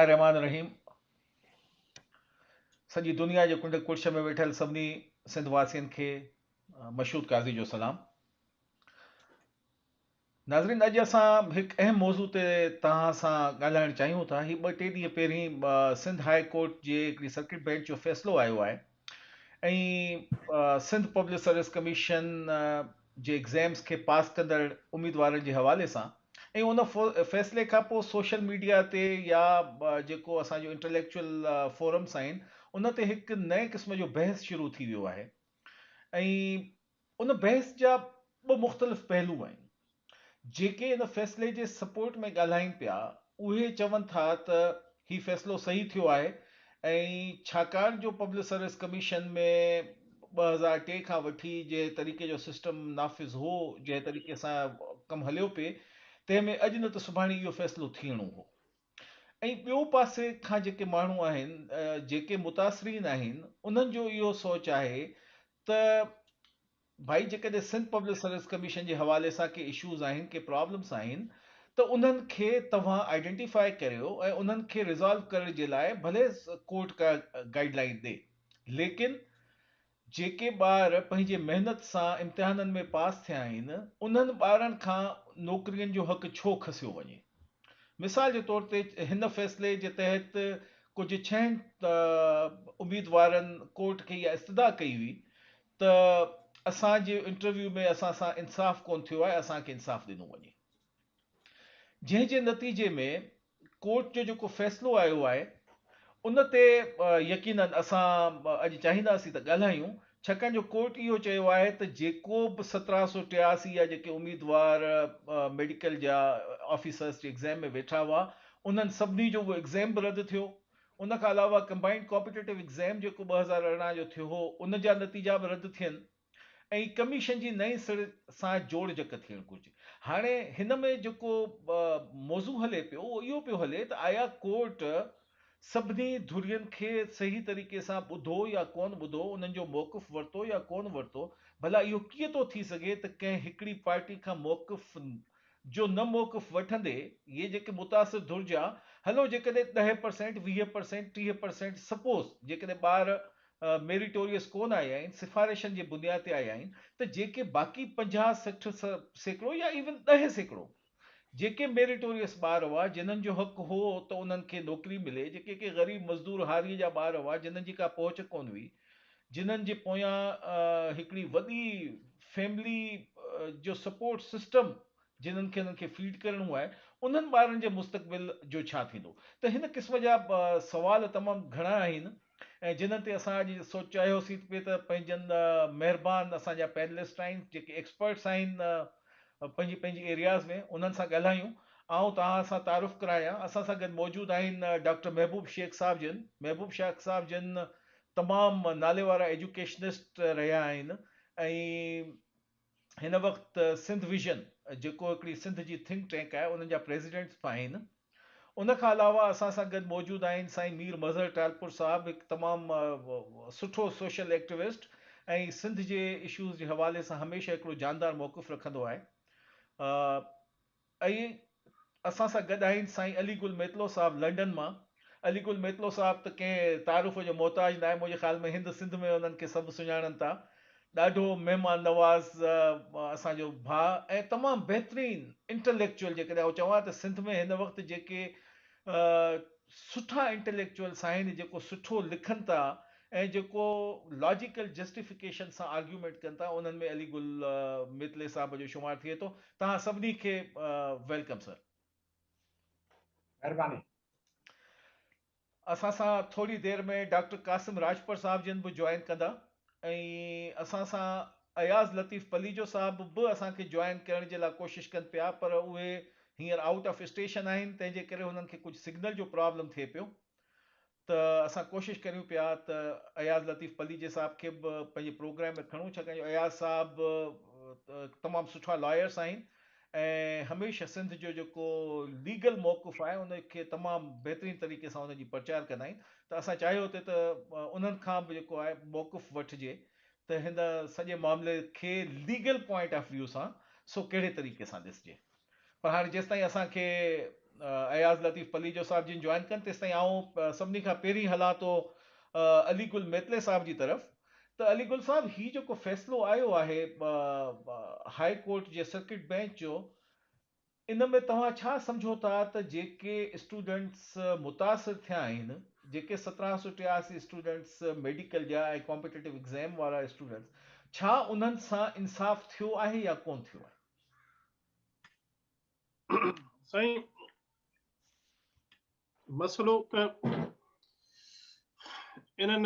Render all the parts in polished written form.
الرحمٰن الرحيم سڄي دنيا جي ڪنڊ ڪڙڇ ۾ ويٺل سڀني سنڌ واسين کي مشهود قاضي جو سلام. ناظرين اڄ اسان هڪ اهم موضوع تي توهان سان ڳالهائڻ چاهيون ٿا. هي ٻه ٽي ڏينهن پهرين سنڌ هاء ڪورٽ جي هڪڙي سرڪٽ بينچ جو فيصلو آيو آهي ۽ سنڌ پبلڪ سروس ڪميشن جي ايگزيمز کي پاس ڪندڙ اميدوارن جي حوالي سان ۽ ان فيصلي کان پوء سوشل ميڊيا تي يا جيڪو اسان جو انٽليڪچوئل فورمز آهن ان تي هڪ نئين قسم جو بحث شروع ٿي ويو آهي ۽ ان بحث جا ٻه مختلف پهلو آهن. جيڪي ان فيصلي جي سپورٽ ۾ ڳالهائين پيا اهي چون ٿا ته هي فيصلو صحيح ٿيو آهي ۽ ڇاڪاڻ جو پبلڪ سروس ڪميشن ۾ 2003 کان وٺي جنهن طريقي جو سسٽم نافذ هو جنهن طريقي سان ڪم هليو پئي تنهن ۾ اڄ نه ته سڀاڻي اهو فيصلو ٿيڻو هو ۽ ٻيو پاسي کان جيڪي ماڻهو آهن جيڪي متاثرين آهن انهن جو اهو سوچ آهي ته ڀائي جيڪڏهن سنڌ پبلڪ سروس ڪميشن جي حوالي سان ڪي اشوز آهن ڪي پرابلمس آهن ته انهن کي توهان آئيڊينٽيفائي ڪريو ۽ انهن کي ريزالو ڪرڻ جي لاء ڀلي ڪورٽ ڪا گائيڊ لائين ڏي ليڪن جيڪي ٻار پنهنجي محنت سان امتحانن ۾ پاس ٿيا آهن انهن ٻارن کان نوڪرين جو حق ڇو کسيو وڃي مثال جي طور تي هن فيصلي جي تحت ڪجهه ڇهن اميدوارن ڪورٽ کي اها استدعا ڪئي هئي ته اسان جي انٽرويو ۾ اسان سان انصاف ڪونه ٿيو آهي اسان کي انصاف ڏنو وڃي جنهن جي نتيجي ۾ ڪورٽ جو جيڪو فيصلو آيو آهي ان تي يقينن اسان اڄ چاهينداسين ته ڳالهايون ڇاڪاڻ جو ڪورٽ اهو چيو آهي ته جيڪو به 1783 يا جيڪي اميدوار ميڊيڪل جا آفيسرس جي ايگزام ۾ ويٺا هئا انهن سڀني جو اهو ايگزام به رد ٿيو ان کان علاوه ڪمبائنڊ ڪامپيٽيٽو ايگزام جيڪو 2018 جو ٿيو هو ان جا نتيجا به رد ٿين ۽ ڪميشن جي نئين سر سان جوڙجڪ ٿيڻ گهرجي. هاڻي هن ۾ جيڪو موضوع هلي پيو اهو اهو پيو هلي ته آيا ڪورٽ سڀني ڌرين کي صحيح طريقي سان ٻڌو يا ڪونه ٻڌو، انهن جو موقف ورتو يا ڪونه ورتو، ڀلا اهو ڪيئن ٿو ٿي سگهي ته ڪنهن هڪڙي پارٽي کان موقف جو نه موقف وٺندي اهي جيڪي متاثر ڌر جا هلو جيڪڏهن 10 پرسينٽ 20 پرسينٽ 30 پرسينٽ سپوز جيڪڏهن ٻار ميريٽوريس ڪونه آيا آهن سفارشن جي بنياد تي آيا آهن ته جيڪي باقي 50 60% يا ايون 10% جيڪي ميريٽوريس ٻار هئا جنھن جو حق هو ته انهن کي نوڪري ملي جيڪي ڪي غريب مزدور هاري جا ٻار هئا جنھن جي ڪا پهچ ڪونه هئي جنھن جي پويان هڪڙي وڏي فيملي جو سپورٽ سسٽم جنھن کي انھن کي فيڊ ڪرڻو آهي انھن ٻارن جي مستقبل جو ڇا ٿيندو ته هن قسم جا سوال تمام گهڻا آهن ۽ جنھن تي اسان اڄ سوچ چاهيوسين پئي ته پنھنجن مھربان اسان جا پينلسٽ آهن جيڪي ايڪسپرٽس آهن پنھنجي پنھنجي ايرياز ۾ انھن سان ڳالهايون آئون توهان سان تعارف ڪرايان اسان سان گڏ موجود آهن ڊاڪٽر محبوب شيخ صاحب جن محبوب شيخ صاحب جن تمام نالي وارا ايجوڪيشنسٽ رهيا آهن ۽ هن وقت سنڌ ويزن جيڪو هڪڙي سنڌ جي ٿنڪ ٽينڪ آهي انهن جا پريزيڊنٽس به آهن. ان کان علاوه اسان سان گڏ موجود آهن سائين مير مظهر ٽالپر صاحب هڪ تمام سٺو سوشل ايڪٽوسٽ ۽ سنڌ جي اشوز جي حوالي سان هميشه هڪڙو جاندار موقف رکندو آهي. ۽ اسان سان گڏ آهن سائين علي گل ميتلو صاحب لنڊن مان. علي گل ميتلو صاحب ته ڪنهن تعارف جو محتاج ناهي منهنجي خيال ۾ هند سنڌ ۾ انهن کي سڀ سڃاڻن ٿا. ڏاڍو مهمان نواز اسان جو ڀاء ۽ تمام بهترين انٽليڪچوئل جيڪڏهن آئون چوان ته سنڌ ۾ هن وقت جيڪي سٺا انٽليڪچوئلس آهن جيڪو سٺو لکن ٿا ۽ جيڪو لاجيڪل جسٽيفڪيشن سان آرگيومينٽ ڪن ٿا انهن ۾ علي گل ميتلي صاحب جو شمار ٿئي ٿو. توهان سڀني کي welcome سر. مهرباني. اسان سان ٿوري دير ۾ ڊاڪٽر قاسم راڄپر صاحب جن به جوائن ڪندا ۽ اسان سان اياز لطيف پليجو صاحب به اسان کي جوائن ڪرڻ جي لاء ڪوشش ڪن پيا پر اهي هينئر آئوٽ آف اسٽيشن آهن تنهن جي ڪري هنن کي ڪجهه سگنل جو پرابلم ٿئي پيو ته اسان ڪوشش ڪريون پيا ته اياز لطيف پليجي صاحب کي به پنهنجي پروگرام ۾ کڻون ڇاڪاڻ جو اياز صاحب تمام سٺا لائرس آهن ۽ هميشه سنڌ جو جيڪو ليگل موقف آهي ان کي تمام بهترين طريقي سان ان جي پرچار ڪندا آهن ته اسان چاهيو ٿي ته انهن کان به جيڪو آهي موقف وٺجي ته هن سڄي معاملي کي ليگل پوائنٽ آف ويو سان سو ڪهڙي طريقي سان ڏسجي پر هاڻي جيستائين اسان کي اياز لطيف پليجو صاحب جن جوائن ڪن تيستائين آئون سڀني کان پهرين هلان ٿو علي گل ميتلي صاحب جي طرف ته علي گل صاحب هي جيڪو فيصلو آيو آهي هاء ڪورٽ جي سرڪٽ بينچ جو ان ۾ توهان ڇا سمجهو ٿا ته جيڪي اسٽوڊنٽس متاثر ٿيا آهن جيڪي 1783 اسٽوڊنٽس ميڊيڪل جا ۽ ڪامپيٽيٽو ايگزام وارا اسٽوڊنٽس ڇا انهن سان انصاف ٿيو آهي يا ڪون ٿيو آهي؟ سائين مسئلو ته انهن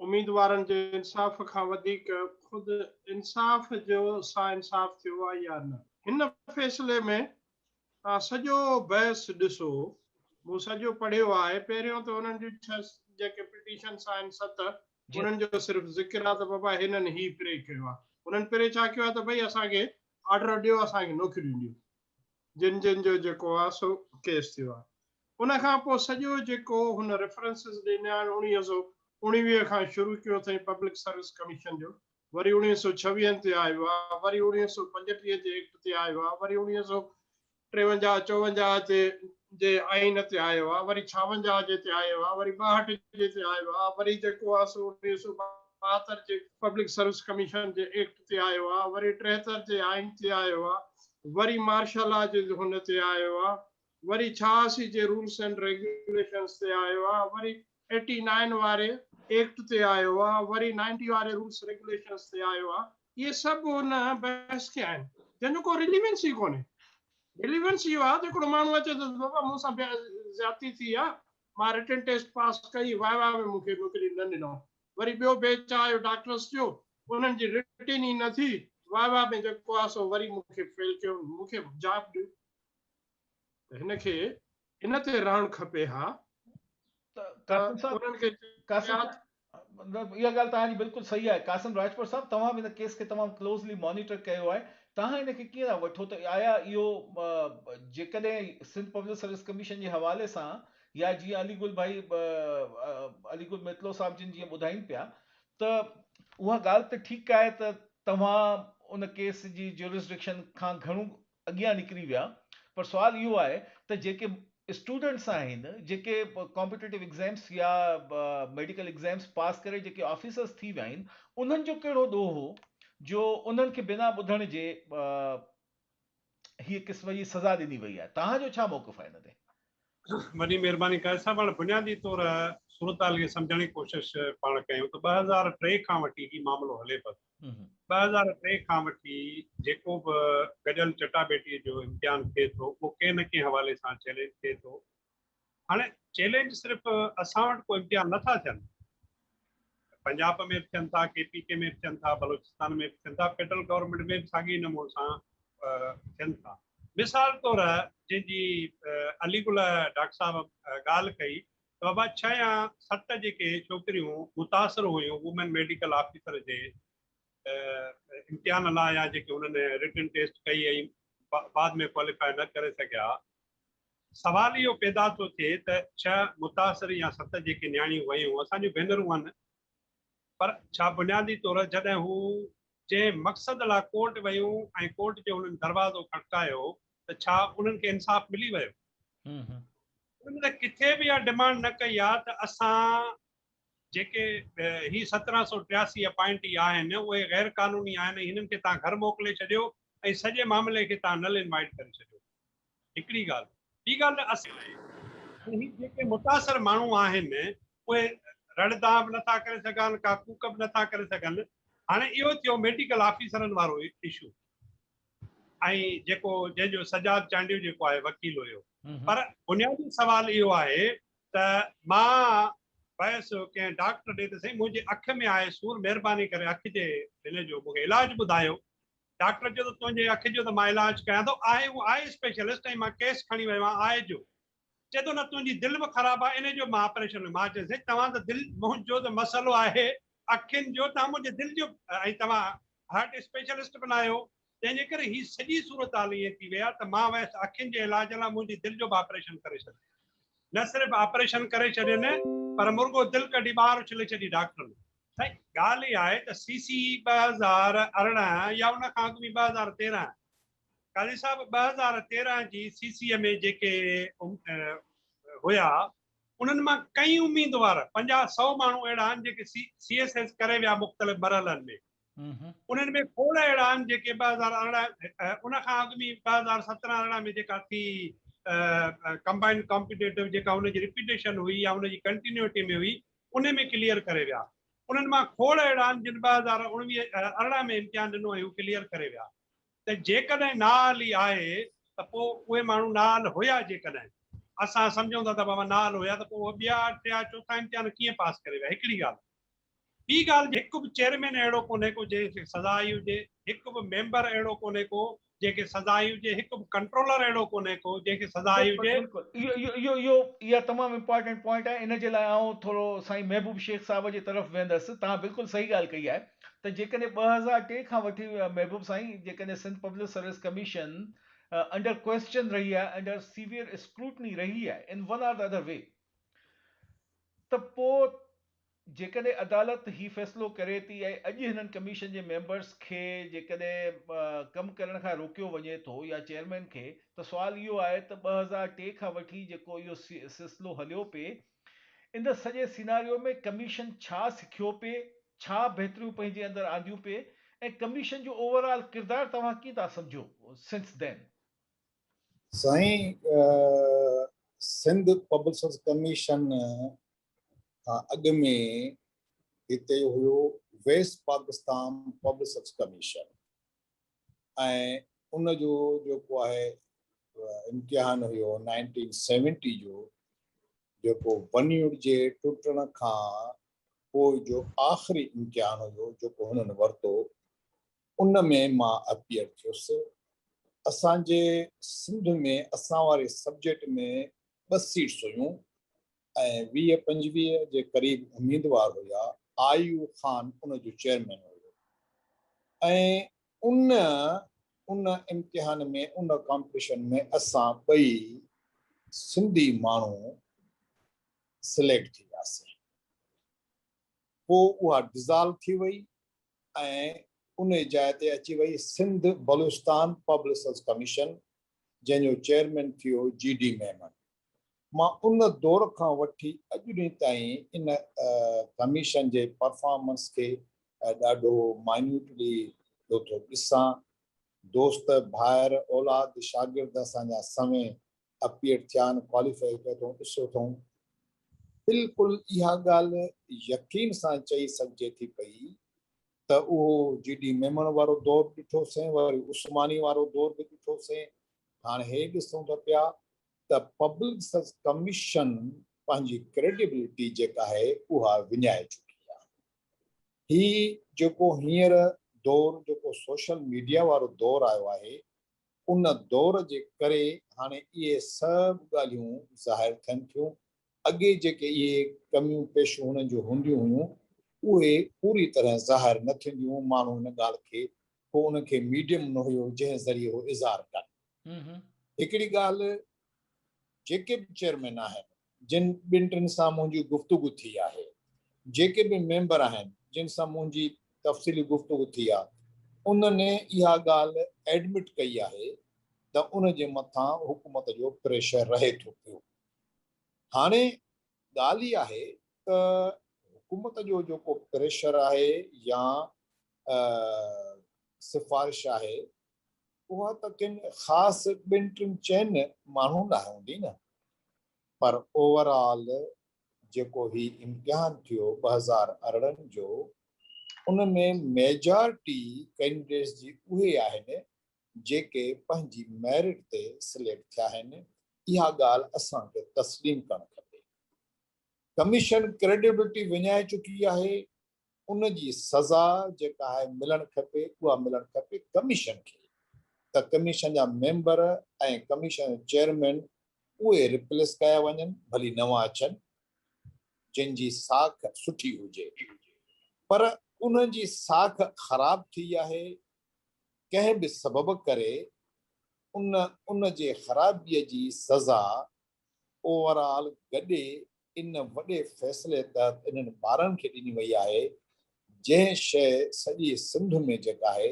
اميدوارن جي انصاف کان وڌيڪ خود انصاف جو سان انصاف ٿيو آهي يا نه؟ هن فيصلي ۾ توهان سڄو بحث ڏسو، مون سڄو پڙهيو آهي، پهريون ته انهن جون ڇهه جيڪي پٽيشنس آهن ست، انهن جو صرف ذڪر آهي ته بابا هنن هي پري ڪيو آهي، انهن پري ڇا ڪيو آهي ته ڀئي اسان کي آرڊر ڏيو اسان کي نوڪريون ڏيو. جن جن جو جيڪو آ سو ڪيس ٿيو آ. ان کان پوء سڄو جيڪو هن ريفرنسز ڏنا آهن 1919 کان شروع ڪيو اٿئين پبلڪ سروس ڪميشن جو وري 1926 تي آيو آ وري 1935 جي ايڪٽ تي آيو آ وري 1953 54 تي جي آئين تي آيو آ وري 56 جي تي آيو آ وري 62 جي تي آيو آ وري جيڪو آ سو 1972 جي پبلڪ سروس ڪميشن جي ايڪٽ تي آيو آ وري 73 جي آئين تي آيو آ وري مارشل لا جي هن تي آيو آ، وري 86 جي رولس اينڊ ريگيوليشنس تي آيو آ، وري ايٽي نائن واري ايڪٽ تي آيو آ، وري نائنٽي واري رولس ريگيوليشنس تي آيو آ. اهي سڀ هن بحث کي آهن، جنهن جو ڪو رليونس ئي ڪونهي. رليونس اهو آ ته هڪڙو ماڻهو اچي ٿو ته بابا مون سان زيادتي ٿي آ، مان رٽن ٽيسٽ پاس ڪئي، وائوا ۾ مون کي نوڪري نه ڏنائون. وري ٻيو بيچ آيو ڊاڪٽرس جو، انهن جي رٽن ئي نه ٿي، وائوا ۾ جيڪو آ سو وري مون کي فيل ڪيو، مون کي جاب ڏيو. ته هن کي ان تي رهڻ کپي ها ته قاسم صاحب انهن کي قاسم مطلب اها ڳالهه توهان جي بلڪل صحيح آهي قاسم راڄپر صاحب توهان به هن ڪيس کي تمام ڪلوزلي مانيٽر ڪيو آهي توهان هن کي ڪيئن ٿا وٺو ته آيا اهو جيڪڏهن سنڌ پبلڪ سروس ڪميشن جي حوالي سان يا جيئن علي گل ڀائي علي گل ميتلو صاحب جن جيئن ٻڌائين پيا ته اها ڳالهه ته ٺيڪ آهي ته توهان ان ڪيس جي جيورسڊڪشن کان گهڻو اڳيان نڪري ويا پر سوال اهو آهي ته جيڪي اسٽوڊنٽس آهن جيڪي ڪامپيٽيٽو ايگزامس يا ميڊيڪل ايگزامس پاس ڪري جيڪي آفيسرس ٿي ويا آهن انهن جو ڪهڙو ڏوهه هو جو انهن کي بنا ٻڌڻ جي هيء قسم جي سزا ڏني وئي آهي. توهان جو ڇا موقف آهي ان تي؟ وڏي مهرباني قاضي صاحب هاڻي بنيادي طور صورتحال کي سمجهڻ جي ڪوشش پاڻ ڪيون ته 2003 کان وٺي هي معاملو هلي پيو ٿو. 2003 کان وٺي جيڪو به گڏيل چٽاڀيٽي جو امتحان ٿئي ٿو اهو ڪنهن نه ڪنهن حوالي سان چئلينج ٿئي ٿو. هاڻي چئلينج صرف اسان وٽ ڪو امتحان نه ٿا ٿين، پنجاب ۾ به ٿين ٿا، ڪي پي ڪي ۾ به ٿين ٿا، بلوچستان ۾ به ٿين ٿا، فيڊرل گورنمينٽ ۾ به ساڳئي نموني سان ٿين ٿا. مثال طور جنهن جي علي گل ڊاڪٽر صاحب ڳالهه ڪئي ته بابا 6 يا 7 جيڪي ڇوڪريون متاثر هيون وومين ميڊيڪل آفيسر جي امتحان لاء يا جيڪي انهن رٽن ٽيسٽ ڪئي ۽ بعد ۾ ڪواليفائي نه ڪري سگهيا، سوال اهو پيدا ٿو ٿئي ته ڇهه متاثر يا ست جيڪي نياڻيون ويون اسان جون ڀينرون آهن پر ڇا بنيادي طور جڏهن هو جنهن مقصد لاء ڪورٽ ويون ۽ ڪورٽ جي انهن دروازو کڙڪايو ته ڇا انهن کي انصاف ملي ويو؟ انهن ته ڪٿي به اها ڊمانڊ نه ڪئي آهي ته اسان جيڪي هي 1783 اپائنٽي آهن اهي غير قانوني آهن ۽ هنن کي توهان گهر موڪلي ڇڏيو ۽ سڄي معاملي کي توهان نل انوائٽ ڪري ڇڏيو. هڪڙي ڳالهه، ٻي ڳالهه ته اسين ۽ هي جيڪي متاثر ماڻهو آهن اهي رڙ دانهن به نٿا ڪري سگهن، ڪا ڪوڪ به نٿا ڪري سگهن. هاڻي اهو ٿيو ميڊيڪل آفيسرن وارو اشو ۽ جيڪو جنهن جو سجاد چانڊيو جيڪو آهي وڪيل هيو، پر بنيادي سوال اهو آهي ته مان ويس ڪنهن ڊاڪٽر ڏي ته سائين منهنجي اک ۾ آهي سور مهرباني ڪري اک جي هن جو مون کي علاج ٻڌايو. ڊاڪٽر چيو ته تنهنجي اک جو ته مان علاج ڪيان ٿو، آهي هو آء اسپيشلسٽ ۽ مان ڪيس کڻي ويو آهيان آء جو. چئي ٿو نه تنهنجي دل به خراب آهي انهي جو به مان آپريشن. مان چيس سائين توهان ته دل منهنجو ته مسئلو آهي اکين جو توهان منهنجي دل جو ۽ توهان هارٽ اسپيشلسٽ به ناهيو تنهن جي ڪري هي سڄي صورتحال ائين ٿي وئي آهي ته مان ويس اکين جي علاج لاء منهنجي دل جو به آپريشن ڪري ڇڏيو. نه صرف آپريشن ڪري ڇڏين پر مرڳو دل ڪڍي ٻاهر اڇلي ڇڏي ڊاڪٽرن. سائين ڳالهه اها آهي ته سي سي 2018 يا ان کان اڳ ۾ 2013 قاضي صاحب 2013 جي سي سي ۾ جيڪي هيا انهن مان ڪئين اميدوار 50 100 ماڻهو اهڙا آهن جيڪي سي ايس ايس ڪري ويا مختلف مرحلن ۾، انهن ۾ کوڙ اهڙا آهن جيڪي 2018 ان کان اڳ ۾ 2017 18 ۾ جيڪا ٿي ڪمبائنڊ ڪامپيٽيٽو جيڪا ان جي رپيٽيشن هئي يا ان جي ڪنٽينيوٽي ۾ هئي ان ۾ ڪليئر ڪري ويا. انهن مان کوڙ اهڙا آهن جن 2019 18 ۾ امتحان ڏنو ۽ هو ڪليئر ڪري ويا. ته جيڪڏهن نااهلي آهي ته پوء اهي ماڻهو نااهل هيا جيڪڏهن اسان سمجهون ٿا ته بابا نااهل هيا ته پوء اهي ٻيا ٽيا چوٿا امتحان ڪيئن پاس ڪري ويا هڪڙي ڳالهه. ٻي ڳالهه هڪ به چيئرمين اهڙو ڪونهي ڪو جنهن کي سزا آئي هجي، هڪ به ميمبر اهڙو ڪونهي ڪو جنهن کي سزا آئي هجي، هڪ به ڪنٽرولر اهڙو ڪونهي ڪو جنهن کي سزا آئي هجي. بلڪل اهو اهو اهو اها تمام امپارٽنٽ پوائنٽ آهي ان جي لاء آئون ٿورو سائين محبوب شيخ صاحب جي طرف ويندس توهان بلڪل صحيح ڳالهه ڪئي آهي ته جيڪڏهن 2003 کان وٺي محبوب سائين جيڪڏهن Sindh public service commission under question رهي آهي انڊر سيويئر اسڪروٽني رهي آهي in one or the other way ته پوء جيڪڏهن عدالت هي فيصلو ڪري ٿي ۽ اڄ هنن ڪميشن جي ميمبرز کي جيڪڏهن ڪم ڪرڻ کان روڪيو وڃي ٿو يا چيئرمين کي ته سوال اهو آهي ته 2003 کان وٺي جيڪو اهو سلسلو هليو پئي ان سڄي سيناريو ۾ ڪميشن ڇا سکيو پئي ڇا بهتريون پنهنجي اندر آنديون پئي ۽ ڪميشن جو اوور آل ڪردار توهان ڪيئن ٿا سمجهو سنس دين؟ سائين سنڌ پبلڪ سروس ڪميشن کان اڳ ۾ هتي هيو west Pakistan public service commission ۽ ان جو جيڪو آهي امتحان هيو نائنٽين سيونٽي جو جيڪو ون يونٽ جي ٽٽڻ کان پوء جو آخري امتحان هيو جيڪو هنن ورتو ان ۾ مان اپيئر ٿيس. اسان جي سنڌ ۾ اسان واري سبجيڪٽ ۾ ٻه سيٽس هيون ۽ 20 25 جي قريب اميدوار هيا، آء يو خان ان جو چيئرمين هيو ۽ ان ان امتحان ۾ ان ڪامپٽيشن ۾ اسان ٻئي سنڌي ماڻهو سليڪٽ ٿي وياسين. پوء اها ڊزالو ٿي وئي ۽ ان جاء تي اچي وئي Sindh Balochistan public service commission جنهن جو چيئرمين ٿيو جي ڊي ميمڻ. مان ان دور کان وٺي اڄ ڏينهن تائين ان ڪميشن جي پرفارمنس کي ڏاڍو مائنيوٽلي پيو ٿو ڏسان. دوست، ڀائر، اولاد، شاگرد اسان جا سوين اپيئر ٿيا آهن، ڪواليفائي ڪيو اٿئون، ڏسيو اٿئون. بلڪل اها ڳالهه يقين سان چئي سگهجي ٿي پئي ته اهو جي ڊي ميمڻ وارو دور به ڏٺوسين، وري عثماني وارو دور به ڏٺوسين، هاڻ هي ڏسون ٿا پيا ته پبلڪ سروس ڪميشن پنهنجي ڪريڊيبلٽي جيڪا آهي اها وڃائي چڪي آهي. هي جيڪو هينئر دور جيڪو سوشل ميڊيا وارو دور آيو آهي ان دور جي ڪري هاڻي اهي سڀ ڳالهيون ظاهر ٿين ٿيون. اڳي جيڪي اهي ڪميون پيشون هنن جون هونديون هيون اهي پوري طرح ظاهر نه ٿينديون هيون، ماڻهو ان ڳالهه کي ڪو انهن کي ميڊيم نه هيو جنهن ذريعي هو اظهار ڪن. هڪڙي ڳالهه جيڪي به چيئرمين آهن جن ٻن ٽن سان منهنجي گفتگو ٿي آهي، جيڪي به ميمبر آهن جن سان منهنجي تفصيلي گفتگو ٿي آهي انهن اها ڳالهه ايڊمٽ ڪئي آهي ته ان جي مٿان حڪومت جو پريشر رهي ٿو پيو. هاڻي ڳالهه اها آهي ته حڪومت جو جيڪو پريشر آهي يا سفارش آهي اها ته ڪن خاص ٻن ٽن چئن ماڻهن لاء هوندي نه پر اوور آل جيڪو هي امتحان ٿيو 2018 جو ان ۾ ميجارٽي ڪينڊيڊيٽس جي اهي آهن جيڪي پنهنجي ميرٽ تي سليڪٽ ٿيا آهن اها ڳالهه اسان کي تسليم ڪرڻ کپي ڪميشن ڪريڊيبلٽي وڃائي چڪي آهي ان جي سزا جيڪا آهي ملڻ کپي اها ملڻ کپي ڪميشن کي ته ڪميشن جا ميمبر ۽ ڪميشن جو چيئرمين اهي ريپليس ڪيا وڃن ڀلي نوان اچن جن جي ساک سٺي هجي پر انهن جي ساک خراب ٿي آهي ڪنهن به سبب ڪري ان ان جي خرابي جي سزا اوور آل گڏي ان وڏي فيصلي تحت انهن ٻارن کي ڏني وئي آهي جنهن شيء سڄي سنڌ ۾ جيڪا آهي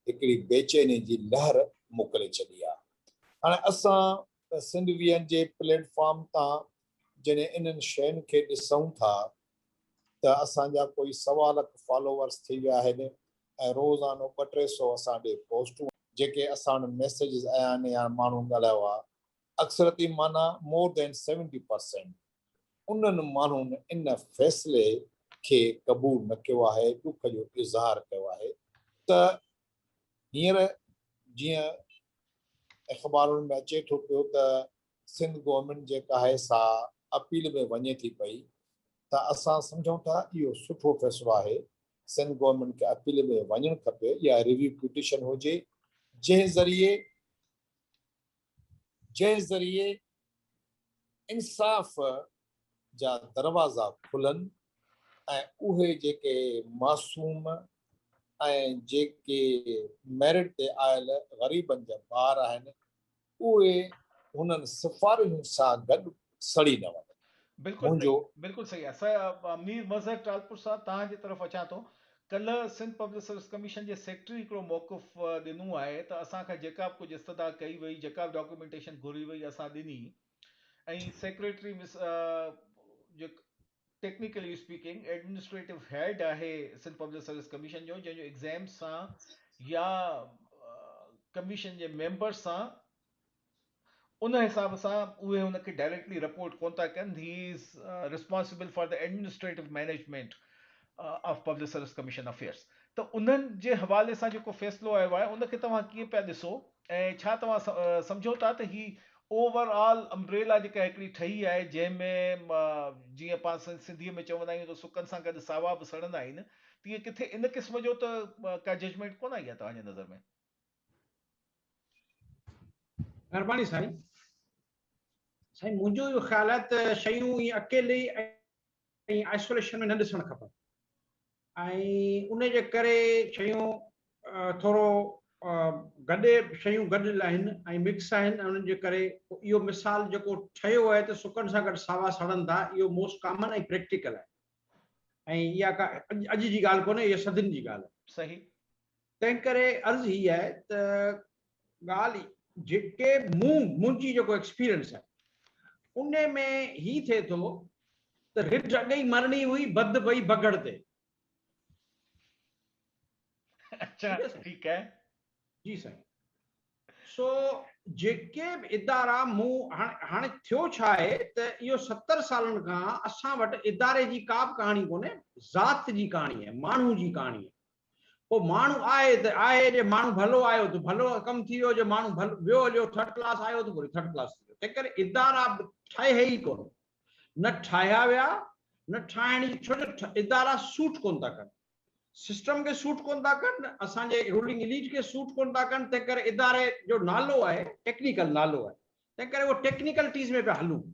هڪڙي بيچيني جي لهر موڪلي ڇڏي آهي. هاڻي اسان سنڌ وي اين جي پليٽ فارم تان جڏهن انهن شين کي ڏسون ٿا ته اسان جا ڪوئي سوا لک فالوورس ٿي ويا آهن ۽ روزانو ٻه ٽي سو اسان ڏي پوسٽون جيڪي اسان وٽ ميسيجز آيا آهن يا ماڻهن ڳالهايو آهي اڪثريتي معنيٰ مور دين سيونٽي پرسينٽ انهن ماڻهن ان فيصلي کي قبول نه ڪيو آهي، ڏک جو اظهار ڪيو آهي ته هينئر جيئن اخبارن ۾ اچي ٿو پيو ته سنڌ گورنمينٽ جيڪا آهي سا اپيل ۾ وڃي ٿي پئي ته اسان سمجهون ٿا اهو سٺو فيصلو آهي، سنڌ گورنمينٽ کي اپيل ۾ وڃڻ کپي يا ريويو پٽيشن هجي جنهن ذريعي جنهن ذريعي انصاف جا دروازا کلن ۽ اهي جيڪي معصوم ۽ جيڪي ميرٽ تي آيل غريبن جا ٻار آهن اهي هنن سفارشن سان گڏ سڙي نه وڃن. بلڪل صحيح بلڪل صحيح آهي مير مظهر ٽالپر صاحب توهان جي طرف اچان ٿو ڪلهه سنڌ پبلڪ سروس ڪميشن جي سيڪريٽري هڪڙو موقف ڏنو آهي ته اسان کان جيڪا به ڪجهه استدعا ڪئي وئي جيڪا به ڊاڪيومينٽيشن گهري وئي اسان ڏني ۽ سيڪريٽري مس جيڪو ٽيڪنيڪلي اسپيڪنگ ايڊمنسٽريٽو هيڊ آهي سنڌ پبلڪ سروس ڪميشن جو جنهن جو ايگزام سان يا ڪميشن جي ميمبر سان ان حساب سان اهي هن کي ڊائريڪٽلي رپورٽ ڪونه ٿا ڪن he is responsible for the administrative management of public service commission affairs ته انهن جي حوالي سان جيڪو فيصلو آيو آهي ان کي توهان ڪيئن پيا ڏسو ۽ ڇا توهان سمجهو ٿا ته هي اوور آل امبريلا جيڪا هڪڙي ٺهي آهي جنهن ۾ جيئن پاڻ سنڌي ۾ چوندا آهيون ته سڪن سان گڏ ساوا به سڙندا آهن تيئن ڪٿي ان قسم جو ته ڪا ججمينٽ ڪونه آئي آهي توهان جي نظر ۾؟ مهرباني سائين. سائين منهنجو اهو خيال آهي ته شيون ائين اڪيلي ۽ آئسوليشن ۾ نه ڏسڻ کپن ۽ ان جي ڪري شيون ٿورو گڏي شيون گڏيل آهن ۽ مڪس آهن ۽ انهن جي ڪري اهو مثال جيڪو ٺهيو آهي ته سڪن سان گڏ ساوا سڙن ٿا اهو موسٽ ڪامن ۽ پريڪٽيڪل آهي ۽ اها ڪا اڄ جي ڳالهه ڪونهي اها صدين جي ڳالهه آهي. صحيح. تنهن ڪري عرض هي آهي ته ڳالهه جيڪي مون منهنجي جيڪو ايڪسپيرينس آهي ان ۾ هي ٿئي ٿو ته رڍ اڳ ئي مرڻي هئي بد پئي بگهڙ تي. اڇا ٺيڪ آهي. جي سائين. سو جيڪي به ادارا مون هاڻي ٿيو ڇا آهي ته اهو 70 سالن کان اسان وٽ اداري جي ڪا به ڪهاڻي ڪونهي ذات جي ڪهاڻي آهي ماڻهو جي ڪهاڻي آهي. پوء ماڻهو آهي ته آهي، جي ماڻهو ڀلو آيو ته ڀلو ڪم ٿي ويو، جي ماڻهو ڀلو ويو هليو ٿرڊ ڪلاس آيو ته وري ٿرڊ ڪلاس ٿي ويو. تنهنڪري ادارا به ٺهي ئي ڪونه، نه ٺاهيا ويا، نه ٺاهڻ جي، ڇو جو ادارا سوٽ ڪونه ٿا ڪن، سسٽم کي سوٽ ڪونه ٿا ڪن، اسان جي رولنگ اليٽ کي سوٽ ڪونه ٿا ڪن، تنهنڪري اداري جو نالو آهي، ٽيڪنيڪل نالو آهي، تنهنڪري اهو ٽيڪنيڪلٽيز ۾ پيا هلون.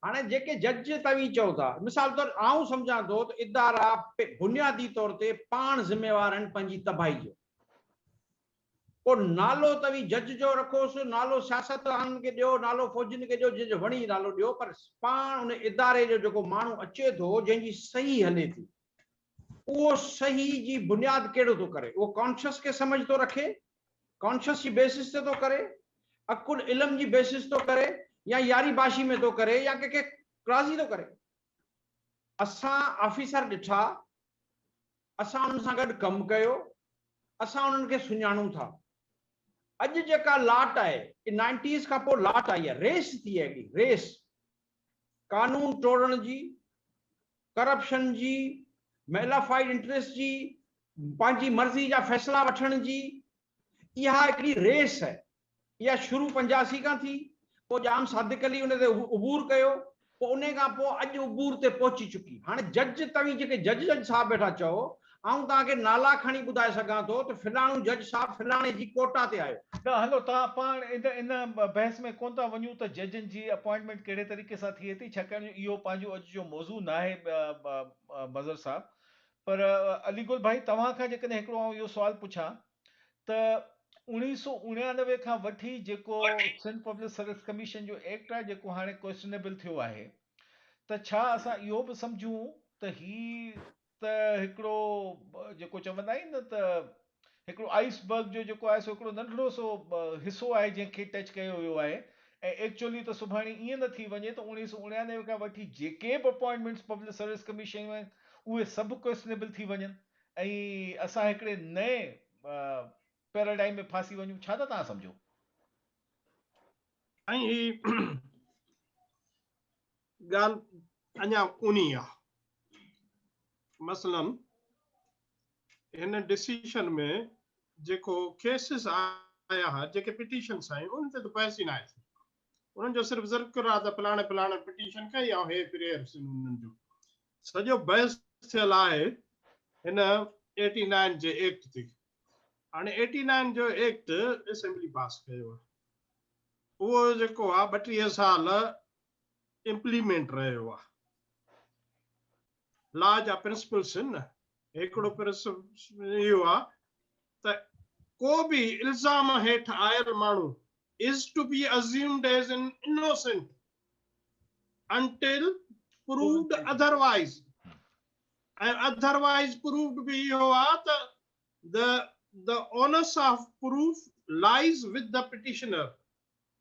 هاڻي جيڪي جج توهين چئو ٿا، مثال طور آئون سمجهان ٿو ته ادارا بنيادي طور تي پاڻ ذميوار آهن پنهنجي تباهي جو. پوء نالو توهين جج جو رکوس، نالو سياستدانن کي ڏيو، نالو فوجين کي ڏيو، جنهن جو وڻي نالو ڏيو، پر پاڻ ان اداري جو جيڪو ماڻهو اچي ٿو، جنهن جي صحيح هلي ٿي، اهو صحيح جي بنياد ڪهڙو ٿو ڪري؟ اهو ڪانشس کي سمجهه ٿو رکي؟ ڪانشس جي بيسس تي ٿو ڪري؟ عقل علم جي بيسس ٿو ڪري يا ياري باشي ۾ ٿو ڪري يا ڪنهن کي راضي ٿو ڪري؟ اسان آفيسر ڏٺا، اسان انهن سان گڏ ڪم ڪيو، اسان انهن کي سڃاڻون ٿا. اڄ جيڪا لاٽ آهي، نائنٽيز کان پوء لاٽ آئي آهي، ريس ٿي آهي هڪڙي ريس. قانون ٽوڙڻ جي، ڪرپشن جي، ميلافائيڊ انٽريسٽ جي، پنهنجي مرضي جا فيصلا وٺڻ جي اها هڪڙي ريس آهي. اها شروع 85 کان ٿي، پوء ڄام صادق علي ان تي عبور ڪيو، پوء ان کان پوء اڄ عبور تي پهچي چڪي. هاڻي جج توهين جيڪي جج جج صاحب ويٺا چئو، آئون توهان کي نالا کڻي ٻڌائي سگهان ٿو ته فلاڻو جج صاحب فلاڻي جي ڪوٽا تي آيو. نه هلو توهان پاڻ ان ان بحث ۾ ڪونه ٿا وڃون ته ججن جي اپوائنٽمينٽ ڪهڙي طريقي سان ٿئي ٿي ڇاڪاڻ جو اهو پنهنجو اڄ جو موضوع ناهي مظهر صاحب پر علي گل ڀائي توهان کان جيڪڏهن هڪڙو آئون اهو سوال پڇان ته 1999 کان وٺي جيڪو سنڌ پبلڪ سروس ڪميشن جو ايڪٽ آهي جيڪو هاڻي ڪوئسٽنيبل ٿيو آهي ته ڇا اسان اهو به سمجهون ته هي ته هڪڙو جيڪو چوندا آهن نه ته هڪڙو آئس برگ جو جيڪو آهي سو هڪڙو ننڍڙو سو حصو آهي جنهن کي ٽچ ڪيو ويو آهي ۽ ايڪچوئلي ته سڀاڻي ائين نه ٿي وڃي ته 1999 کان وٺي جيڪي به اپوائنٽمينٽس پبلڪ سروس ڪميشن جون آهن اهي سڀ ڪويسشنيبل ٿي وڃن ۽ اسان هڪڙي نئين پيراڊائم ۾ ڦاسي وڃون. ڇا ٿا توهان سمجهو؟ ۽ هي ڳالهه اڃا اونهي آ. مثلاً هن ڊسيشن ۾ جيڪو ڪيسز آيا ها، جيڪي پٽيشنس آيون، انهن تي ته بحث ئي ناهي ٿيو. انهن جو صرف ذڪر آ ته فلاڻي فلاڻي پٽيشن ڪئي ۽ هي پريئرس آهن انهن جو. سڄو بحث ٿيل آهي هن ايٽي نائن جي ايڪٽ تي. هاڻي ايٽي نائن جو ايڪٽ اسيمبلي پاس ڪيو آهي. اهو جيڪو آ 32 سال امپليمينٽ رهيو آ. لا جا پرنسپلس آهن نه، هڪڙو پرنسپل اهو آ ته ڪو به الزام هيٺ آيل ماڻهو is to be assumed as an innocent until proved otherwise ۽ otherwise proved به اهو آ ته the onus of proof lies with the petitioner,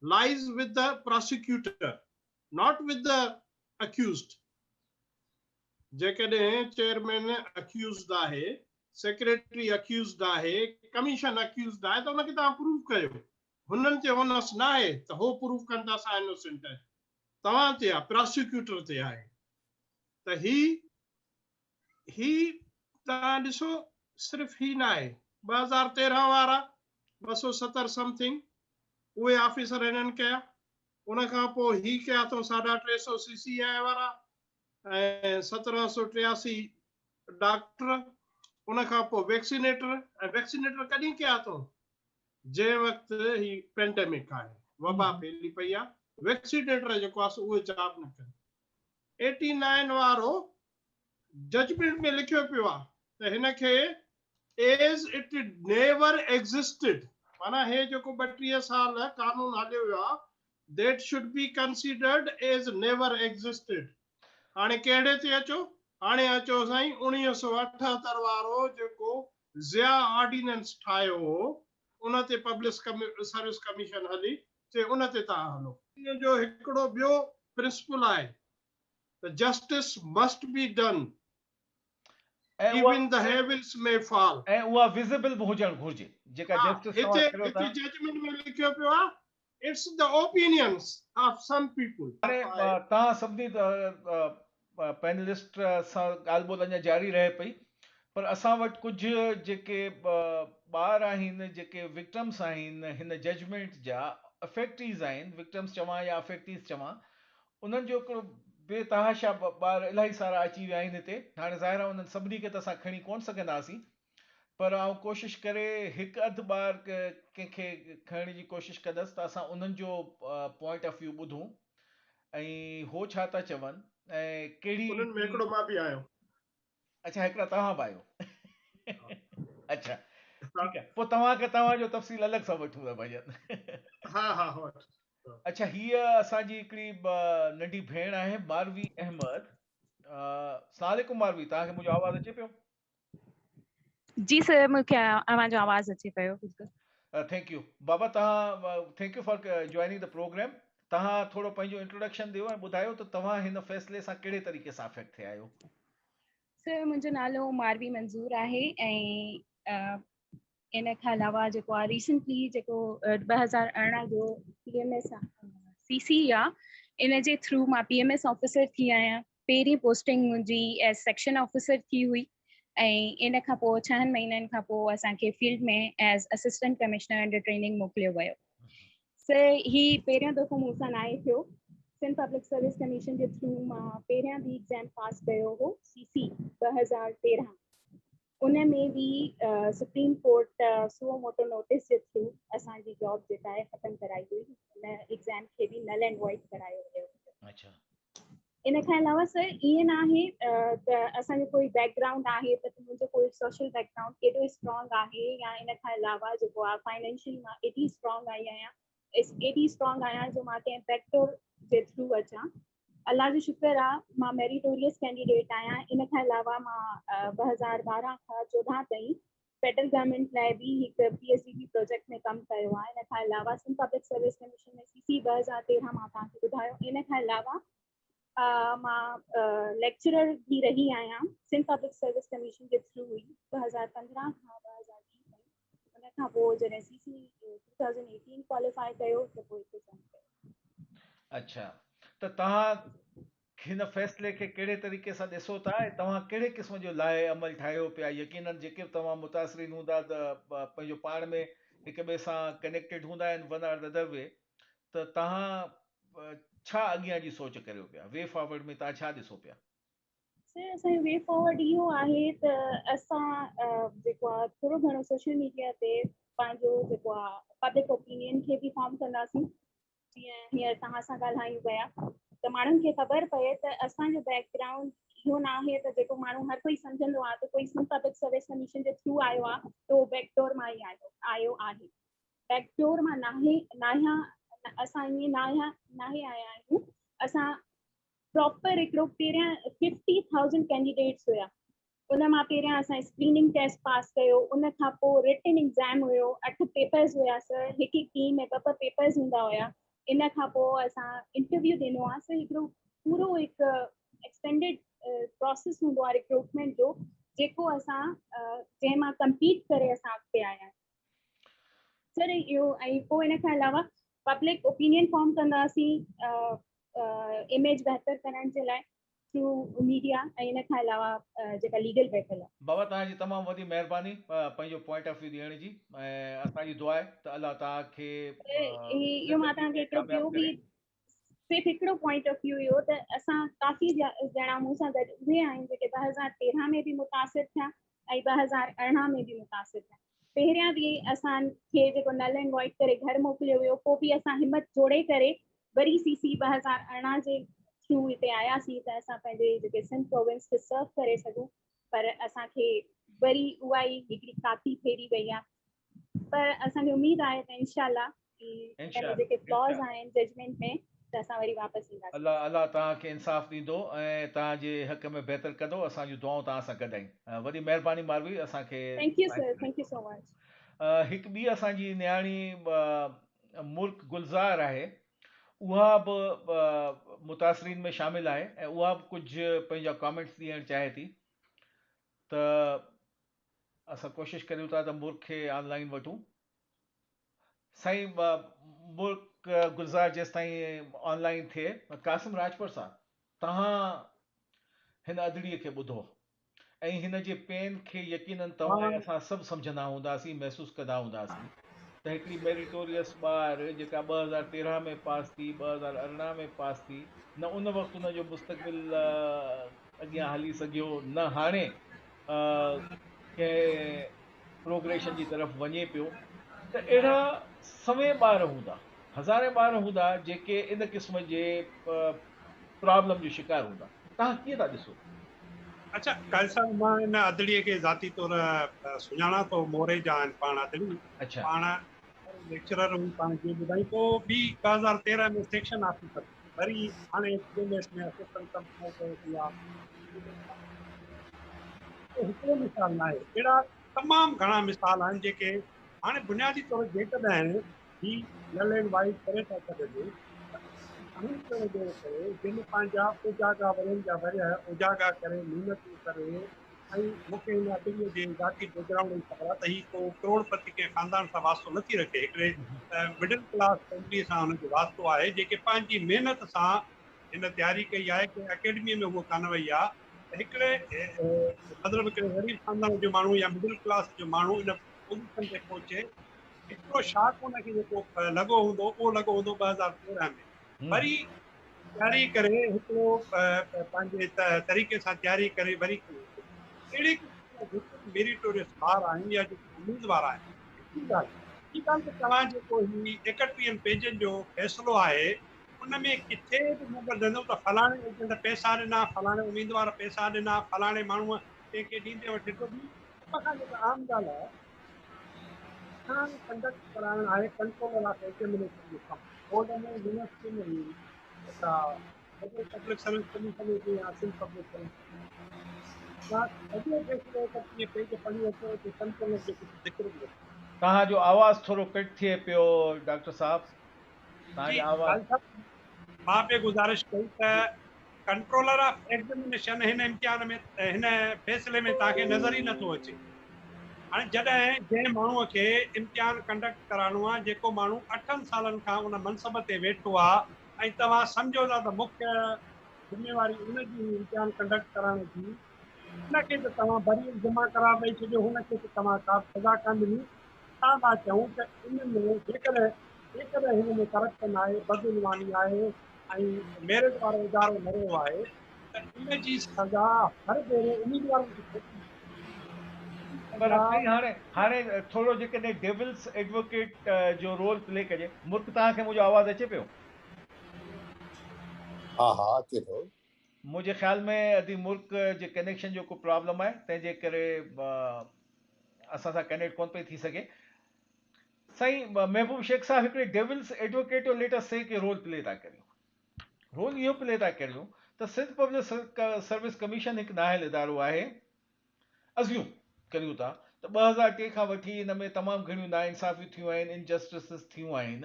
lies with the prosecutor, not with the accused. جيڪڏهن چيئرمين اڪيوزڊ آهي، سيڪريٽري اڪيوزڊ آهي، commission accused آهي ته ان کي توهان پروف ڪيو. هنن تي اونس ناهي ته هو پروف ڪن ته اسان انوسينٽ آهيون. توهان تي آهي، پراسيڪيوٽر تي آهي ته هي هي توهان ڏسو صرف هي ناهي 2013 وارا 270 سمٿنگ اهي آفيسر هنن ڪيا، ان کان پوء هي ڪيا اٿئون ساڍا ٽي سئو سي سي آء وارا ۽ 1783 ڊاڪٽر، ان کان پوء ويڪسينيٽر ۽ ويڪسينيٽر ڪڏهن ڪيا اٿئون جنهن وقت هي پينڊيمڪ آهي، وبا ڦهلي پئي آهي، ويڪسينيٽر جيڪو آهي سو اهي جاب نه ڪن. ايٽي نائن وارو ججمينٽ ۾ لکيو پيو آهي ته هن کي ايز it never existed معنيٰ هي جيڪو 32 سال قانون هليو ويو آهي that should be considered as never existed. هاڻي ڪهڙي تي اچو؟ هاڻي اچو سائين 1978 وارو جيڪو ضياء آرڊيننس ٺاهيو هو ان تي پبلڪ سروس ڪميشن هلي چي ان تي توهان هلو. ان جو هڪڙو ٻيو پرنسپل آهي ته justice must be done even the heavens may fall. ۽ اها وزيبل به هجڻ گهرجي جيڪا جسٽس توهان ڪريو ٿا. هتي ججمينٽ ۾ لکيو پيو آهي it's the opinions of some people. هاڻي توهان سڀني پينلسٽ سان ڳالهه ٻولهه اڃا جاري رهي پئي پر اسان وٽ ڪجهه جيڪي ٻار آهن جيڪي وڪٽمس آهن هن ججمينٽ جا افيڪٽيز آهن وڪٽمس چوان يا افيڪٽيز چوان انهن جو هڪڙو بي تحاشا ٻار الاهي سارا اچي ويا آهن هتي. هاڻي ظاهر آهي انهن سڀني کي ته اسان کڻي ڪونه سگهنداسين پر آئون ڪوشش ڪري هڪ اڌ ٻار ڪنهن کي کڻڻ جي ڪوشش ڪندس ته اسان انهن جو پوائنٽ آف ويو ٻڌون ۽ هو ڇا ٿا چون ۽ ڪهڙي انهن ۾ هڪڙو مان به آهيان. اڇا هڪڙا توهان به آهيو. اڇا ٺيڪ آهي پوء توهان کي توهان جو تفصيل الڳ سان وٺون ٿا ڀائي جان. ها ها وٺ. اڇا هيء اسان جي هڪڙي ننڍي ڀيڻ آهي ماروي احمد. اسلام عليڪم ماروي توهان کي منهنجو آواز اچي پيو؟ جي سر مون کي اوهان جو آواز اچي پيو بلڪل. Thank you بابا توهان thank you for joining the programme توهان ٿورو پنهنجو انٽروڊڪشن ڏيو ۽ ٻڌايو ته توهان هن فيصلي سان ڪهڙي طريقي سان افيڪٽ ٿيا آهيو. سر منهنجو نالو ماروي منظور آهي ۽ ان کان علاوه جيڪو آهي ريسنٽلي جيڪو 2018 جو P M S C C آ ان جي ٿرو مان پي ايم ايس آفيسر ٿي آهيان. پهرين پوسٽنگ منهنجي ايز سيڪشن آفيسر ٿي هئي ۽ ان کان پوء 6 مهينن کان پوء اسان کي field ۾ as assistant commissioner under training موڪليو ويو. سر هي پهريون دفعو مون سان ناهي ٿيو. سنڌ پبلڪ سروس ڪميشن جي ٿرو مان پهريان به ايگزام پاس ڪيو هو سي سي 2013 ان ۾ به سپريم ڪورٽ سو موٽو نوٽيس جي ٿرو اسان جي جاب جيڪا آهي ختم ڪرائي هئي. ان ايگزام کي به نل اينڊ وائڊ ڪرايو ويو هو. ان کان علاوه سر ائين نه آهي ته اسان جو ڪوئي بيڪ گرائونڊ آهي ته منهنجو ڪوئي سوشل بيڪ گرائونڊ ڪيڏو اسٽرانگ آهي يا ان کان علاوه جيڪو آهي فائنينشلي مان ايڏي اسٽرانگ آئي آهيان ايڏي اسٽرانگ آهيان جو مان ڪنهن بيڪ ڊور جي ٿرو اچان. الله جو شڪر آهي مان ميريٽوريس ڪينڊيڊيٽ آهيان. ان کان علاوه مان 2012 کان 14 تائين فيڊرل گورنمينٽ لاء به هڪ P S D P project ۾ ڪم ڪيو آهي. ان کان علاوه Sindh public service commission ۾ C C 2013 مان توهان کي ٻڌايو. ان کان علاوه مان ليڪچرر به رهي آهيان سنڌ پبلڪ سروس ڪميشن جي ٿرو ئي 2015 کان 2020 تائين. ان کان پوء جڏهن سي سي 2018 ڪواليفائي ڪيو ته پوء هتي جوائن ڪيو. اڇا ته توهان هن فيصلي کي ڪهڙي طريقي سان ڏسو ٿا ۽ توهان ڪهڙي قسم جو لائحه عمل ٺاهيو پيا؟ يقينن جيڪي به توهان متاثرين هوندا ته پنهنجو پاڻ ۾ هڪ ٻئي سان ڪنيڪٽيڊ هوندا آهن one are the other V ته توهان ڇا اڳيان جي سوچ ڪريو پيا؟ وي فارورڊ ۾ توهان ڇا ڏسو پيا؟ سر اسان جو وي فارورڊ اهو آهي ته اسان جيڪو آهي ٿورو گهڻو سوشل ميڊيا تي پنهنجو جيڪو آهي پبلڪ اوپينين کي به فارم ڪنداسين، جيئن هينئر توهان سان ڳالهايون پيا ته ماڻهن کي خبر پئي ته اسان جو بيڪ گرائونڊ اهو نه آهي ته جيڪو ماڻهو هر ڪوئي سمجهندو آهي ته ڪوئي سنڌ پبلڪ سروس ڪميشن جي ٿرو آيو آهي ته اهو بيڪ ڊور مان ئي آيو آهي. بيڪ ڊور مان ناهي ناهيان اسان ائين ناهيان ناهي آيا آهيون. اسان پراپر هڪڙو پهريان 50000 ڪينڊيڊيٽس هيا، ان مان پهريان اسان اسڪريننگ ٽيسٽ پاس ڪيو، ان کان پوء رٽن ايگزام هيو، 8 پيپرز هيا سر، هڪ هڪ ٽيم ۾ ٻه ٻه پيپرز هوندا هيا. ان کان پوء اسان انٽرويو ڏنو آهي. سر هڪڙو پورو هڪ ايڪسٽينڊيڊ پروسيس هوندو آهي ريڪروٽمينٽ جو، جيڪو اسان جنهن مان ڪمپيٽ ڪري اسان اڳتي آيا آهيون سر اهو. ۽ پوء ان کان علاوه پبلڪ اوپينين فارم ڪنداسين اميج بهتر ڪرڻ جي لاء ٿرو ميڊيا ۽ ان کان علاوه جيڪا ليگل بيٽل آهي. بابا توهان جي تمام وڏي مهرباني پنهنجو پوائنٽ آف ويو ڏيڻ جي ۽ اسان جي دعا آهي ته الله توهان کي اهو مان زندگي توهان ۾ کي هڪڙو ڪامياب ٻيو ڪري. به صرف هڪڙو پوائنٽ آف ويو اهو ته اسان ڪافي ڄڻا مون سان گڏ اهي آهن جيڪي 2013 ۾ به متاثر ٿيا ۽ 2018 ۾ به متاثر ٿيا. پهريان به اسان کي جيڪو نل اينڊ وائڊ ڪري گهر موڪليو ويو، پوء به اسان همت جوڙي ڪري وري سي سي 2018 جي ٿرو هتي آياسين ته اسان پنهنجي جيڪي سنڌ پروونس کي سرو ڪري سگهون، پر اسان کي وري اها ئي هڪڙي ڪاتي ڦيري وئي آهي. پر اسان کي اميد آهي ته انشاء الله ان ۾ جيڪي فلاز آهن ججمينٽ ۾ ته اسان وري واپس اينداسين. الله الله توهان کي انصاف ڏيندو ۽ توهان جي حق ۾ بهتر ڪندو. اسان جون دعائون توهان سان گڏ آهن. وڏي مهرباني ماروي اسان کي. Thank you sir, thank you so much. هڪ ٻي اسان جي نياڻي مرڪ گلزار آهي، اها به متاثرين ۾ شامل آهي ۽ اها به ڪجهه پنهنجا ڪامينٽس ڏيڻ چاهي ٿي ته اسان ڪوشش ڪريون ٿا ته مرڪ کي آن لائين وٺون. سائين مرڪ گلزار جيستائين آن لائين ٿئي، قاسم راڄپر صاحب توهان هن ادڙيء کي ٻڌو ۽ هن جي پين کي يقينن توهان ۽ اسان سڀ سمجهندا هونداسين، محسوس ڪندا هونداسين ته هڪڙي ميريٽوريس ٻار جيڪا 2013 ۾ پاس ٿي، 2018 ۾ پاس ٿي، نه ان وقت ان جو مستقبل اڳيان هلي سگهيو نه هاڻي ڪنهن پروگريشن جي طرف وڃي پيو ته اهڙا سوين ٻار هوندا، هزارين ٻار هوندا جيڪي ان قسم جي پرابلم جو شڪار هوندا. توهان ڪيئن ٿا ڏسو؟ اڇا قاضي صاحب مان ان ادڙي کي ذاتي طور سڃاڻان ٿو، موري جا آهن پاڻ ادڙي، پاڻ ليڪچرر هئي، پاڻ جيئن ٻڌائين پوء به 2013 ۾ سيڪشن آفيسر وري هاڻي C M S ۾ assistant commissioner ڪيو ٿي آ. هڪڙو مثال ناهي، اهڙا تمام گهڻا مثال آهن جيڪي هاڻي بنيادي طور جيڪڏهن هي نل اينڊ وائيڊ ڪري ٿا سگهجي ته انهن ڪرڻ جهڙو ڪري جن پنهنجا اوجاڳا ورهين جا ورهيه اوجاڳا ڪري محنتون ڪري ۽ مون کي هن ادڙيء جي ذاتي بيڪ گرائونڊ جي خبر آهي ته هي ڪو ڪروڙ پتي ڪنهن خاندان سان واسطو نٿي رکي، هڪڙي مڊل ڪلاس فيمليء سان هن جو واسطو آهي جيڪي پنهنجي محنت سان هن تياري ڪئي آهي، ڪنهن اڪيڊميء ۾ هوء ڪانه وئي آهي ته هڪڙي مطلب هڪڙي غريب خاندان جو ماڻهو يا مڊل ڪلاس جو ماڻهو ان پوزيشن تي پهچي هڪڙو شاڪ ان کي جيڪو لڳو هوندو اهو لڳو هوندو 2013 ۾ وري تياري ڪري هڪڙو پنهنجي طريقي سان تياري ڪري وري اهڙي قسم جا جيڪي به ميريٽوريس ٻار آهن يا جيڪي اميدوار آهن هڪڙي ڳالهه ٻي ڳالهه ته توهان جيڪو هي 31 پيجن جو فيصلو آهي ان ۾ ڪٿي به نه ٻڌندو ته فلاڻي ايجنٽ پئسا ڏنا فلاڻي اميدوار پئسا ڏنا فلاڻي ماڻهوء ڪنهن کي ڏيندي وٺي ٿو ٻي سڀ کان جيڪا عام ڳالهه آهي امتحان ڪنڊڪٽ ڪرائڻ آهي ڪنٽرولر آف ايگزيمينيشن جو ڪم. بورڊ ۾ يونيورسٽي ۾ هي جيڪا فيڊرل پبلڪ سروس ڪميشن هجي يا سنڌ پبلڪ سروس ڪميشن سڄو فيصلو ته ڪيئن پيج پڙهي اچو اتي ڪنٽرولر جو ڪجهه ذڪر به نه ٿيو. توهان جو آواز ٿورو ڪٽ ٿئي پيو ڊاڪٽر صاحب توهان جي جو آواز. قاضي صاحب مان پئي گذارش ڪئي ته ڪنٽرولر آف ايگزمينيشن هن امتحان ۾ هن فيصلي ۾ توهان کي نظر ئي نٿو اچي. هاڻي جڏهن جنهن ماڻهوء کي امتحان ڪنڊڪٽ ڪرائڻو آهي جيڪو ماڻهو اٺن سالن کان ان منصب تي ويٺو آهي ۽ توهان سمجهو ٿا ته مکيه ذميواري ان جي هئي امتحان ڪنڊڪٽ ڪرائڻ جي ان کي ته توهان بري الذمه قرار ڏئي ڇڏيو هن کي ته توهان ڪا به سزا ڪانه ڏني اسان ٿا چئون ته ان ۾ جيڪڏهن جيڪڏهن هن ۾ ڪرپشن آهي، بدعنواني آهي ۽ ميرٽ وارو ادارو نه رهيو آهي ته ان جي سزا هر ڀيري اميدوارن کي ڇو ڏني وڃي؟ پر سائين هاڻي هاڻي ٿورو جيڪڏهن ڊيولس ايڊووڪيٽ جو رول پلي ڪجي. مرڪ توهان کي منهنجو آواز اچي پيو؟ ها ها اچي ٿو. منهنجي خيال ۾ ادي مرڪ جي ڪنيڪشن جو ڪو پرابلم آهي تنهن جي ڪري اسان سان ڪنيڪٽ ڪونه پئي ٿي سگهي. سائين محبوب شيخ صاحب هڪڙي ڊيولس ايڊووڪيٽ جو ليٽ اس سي ڪي رول پلي ٿا ڪريون. رول اهو پلي ٿا ڪريون ته سنڌ پبلڪ سروس ڪميشن هڪ نااهل ادارو آهي. ازيوم ڪريون ٿا ته 2003 کان وٺي ان ۾ تمام گهڻيون ناانصافيون ٿيون آهن، انجسٽسز ٿيون آهن،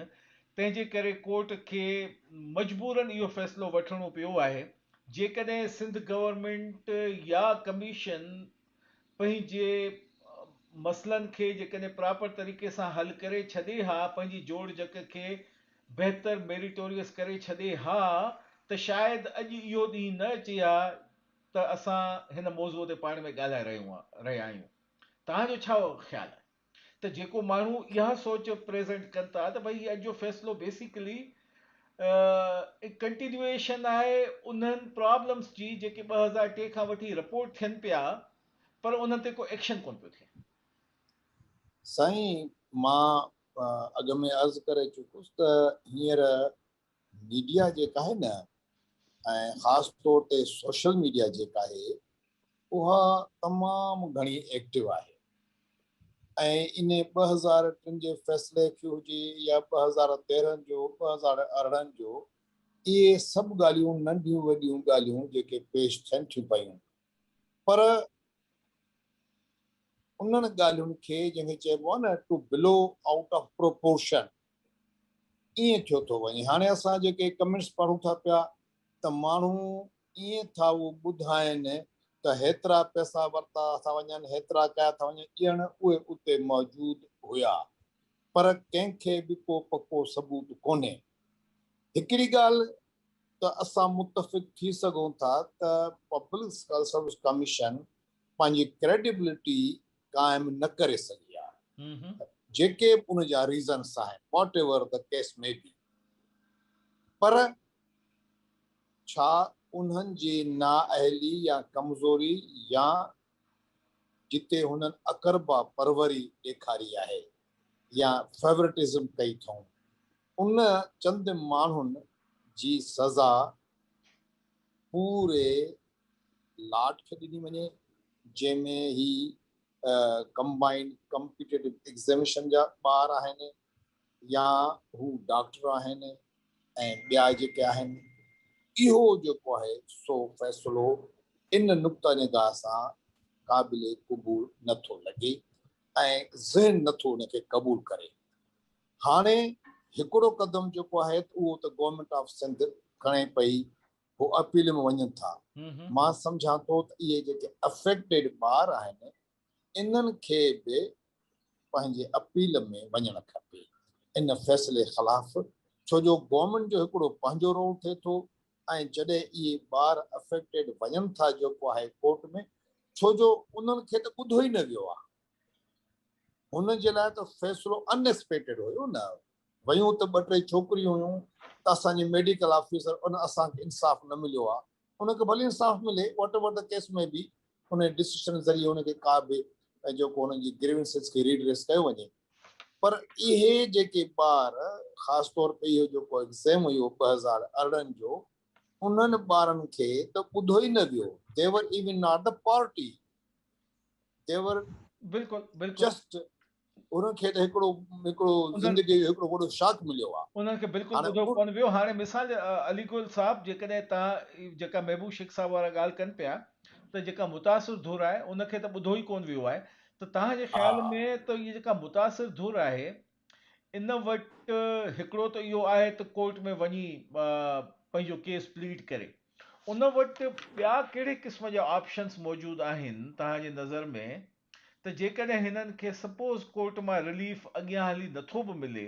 تنهن جي ڪري ڪورٽ کي مجبورن اهو فيصلو وٺڻو پيو آهي. جيڪڏهن سنڌ گورنمينٽ يا ڪميشن پنهنجي مسئلن کي جيڪڏهن پراپر طريقي سان حل ڪري ڇڏي ها، پنهنجي جوڙجڪ کي بهتر ميريٽوريس ڪري ڇڏي ها ته شايد اڄ اهو ڏينهن نه اچي ها ته اسان هن موضوع تي پاڻ ۾ ڳالهائي رهيا آهيون. توهان جو ڇا خيال آهي ته جيڪو ماڻهو اها سوچ پريزنٽ ڪن ٿا ته ڀئي هي اڄ جو فيصلو بيسيڪلي ڪنٽينيوئيشن آهي انهن پرابلمس جي جيڪي 2003 کان وٺي رپورٽ ٿين پيا پر انهن تي ڪو ايڪشن ڪونه پيو ٿئي. سائين مان اڳ ۾ عرض ڪري چڪس ته هينئر ميڊيا جيڪا آهي نه ۽ خاص طور تي سوشل ميڊيا جيڪا آهي اها تمام گهڻي ايڪٽو آهي ۽ ان 2003 جي فيصلي کي هجي يا 2013 جو 2018 جو اهي سڀ ڳالهيون ننڍيون وڏيون ڳالهيون جيڪي پيش ٿين ٿيون پيون پر انهن ڳالهين کي جنهن کي چئبو آهي نه to blow out of proportion ائين ٿيو ٿو وڃي. هاڻي اسان جيڪي ڪمينٽس پڙهون ٿا پيا ته ماڻهو ائين ٿا اهو ٻڌائين ته هيترا پئسا ورتا ٿا وڃن، هيترا ڪيا ٿا وڃن، ڄڻ اهي اتي موجود هيا. پر ڪنهن کي به ڪو پڪو ثبوت ڪونهي. هڪڙي ڳالهه ته اسان متفق ٿي سگهون ٿا ته پبلڪ سروس ڪميشن پنهنجي ڪريڊيبلٽي قائم نه ڪري سگهي آهي جيڪي به ان جا ريزنس آهن whatever the case may be پر ڇا انهن جي نااهلي يا ڪمزوري يا جتي هنن اقربا پروري ڏيکاري آهي يا فيورٽزم ڪئي اٿئون ان چند ماڻهن جي سزا پوري لاٽ کي ڏني وڃي جنهن ۾ هي ڪمبائنڊ ڪمپيٽيٽو ايگزيميشن جا ٻار آهن يا هو ڊاڪٽر آهن ۽ ٻيا جيڪي آهن اهو جيڪو آهي سو فيصلو ان نقطه نگاهه سان قابل قبول نٿو لڳي ۽ ذهن نٿو ان کي قبول ڪري. هاڻي هڪڙو قدم جيڪو آهي ته اهو ته گورنمينٽ آف سنڌ کڻي پئي هو اپيل ۾ وڃن ٿا. مان سمجهان ٿو ته اهي جيڪي افيڪٽيڊ ٻار آهن انهن کي به پنهنجي اپيل ۾ وڃڻ کپي ان فيصلي خلاف ڇو جو گورنمينٽ جو هڪڙو پنهنجو رول ٿئي ٿو ۽ جڏهن اهي ٻار افيڪٽيڊ وڃن ٿا جيڪو آهي ڪورٽ ۾ ڇو جو انهن کي ته ٻڌو ئي نه ويو آهي هنن جي لاء ته فيصلو ان ايڪسپيڪٽيڊ هيو نه ويون ته ٻه ٽي ڇوڪريون هيون ته اسان جي ميڊيڪل آفيسر ان اسان کي انصاف نه مليو آ ان کي ڀلي انصاف ملي whatever the case may be in decision ذريعي ان کي ڪا به جيڪو انهن جي گريونسز کي ريڊريس ڪيو وڃي پر اهي جيڪي ٻار خاص طور تي اهو جيڪو ايگزيم هيو 2018 جو انهن ٻارن کي ته ٻڌو ئي نه ويو they were even not the party they were بلڪل بلڪل جسٽ. انهن کي ته هڪڙو هڪڙو زندگي جو هڪڙو وڏو شاڪ مليو آهي. انهن کي بلڪل ٻڌو ڪونه ويو. هاڻي مثال علي گل صاحب جيڪڏهن توهان جيڪا محبوب شيخ صاحب وارا ڳالهه ڪن پيا ته جيڪا متاثر ڌر آهي ان کي ته ٻڌو ئي ڪونه ويو آهي ته توهان جي خيال ۾ ته هي جيڪا متاثر ڌر آهي ان وٽ هڪڙو ته اهو آهي ته ڪورٽ ۾ وڃي پنهنجو ڪيس پليڊ ڪري ان وٽ ٻيا ڪهڙي قسم جا آپشنس موجود آهن توهان جي نظر ۾ ته جيڪڏهن هنن کي سپوز ڪورٽ مان رليف اڳيان هلي نٿو به ملي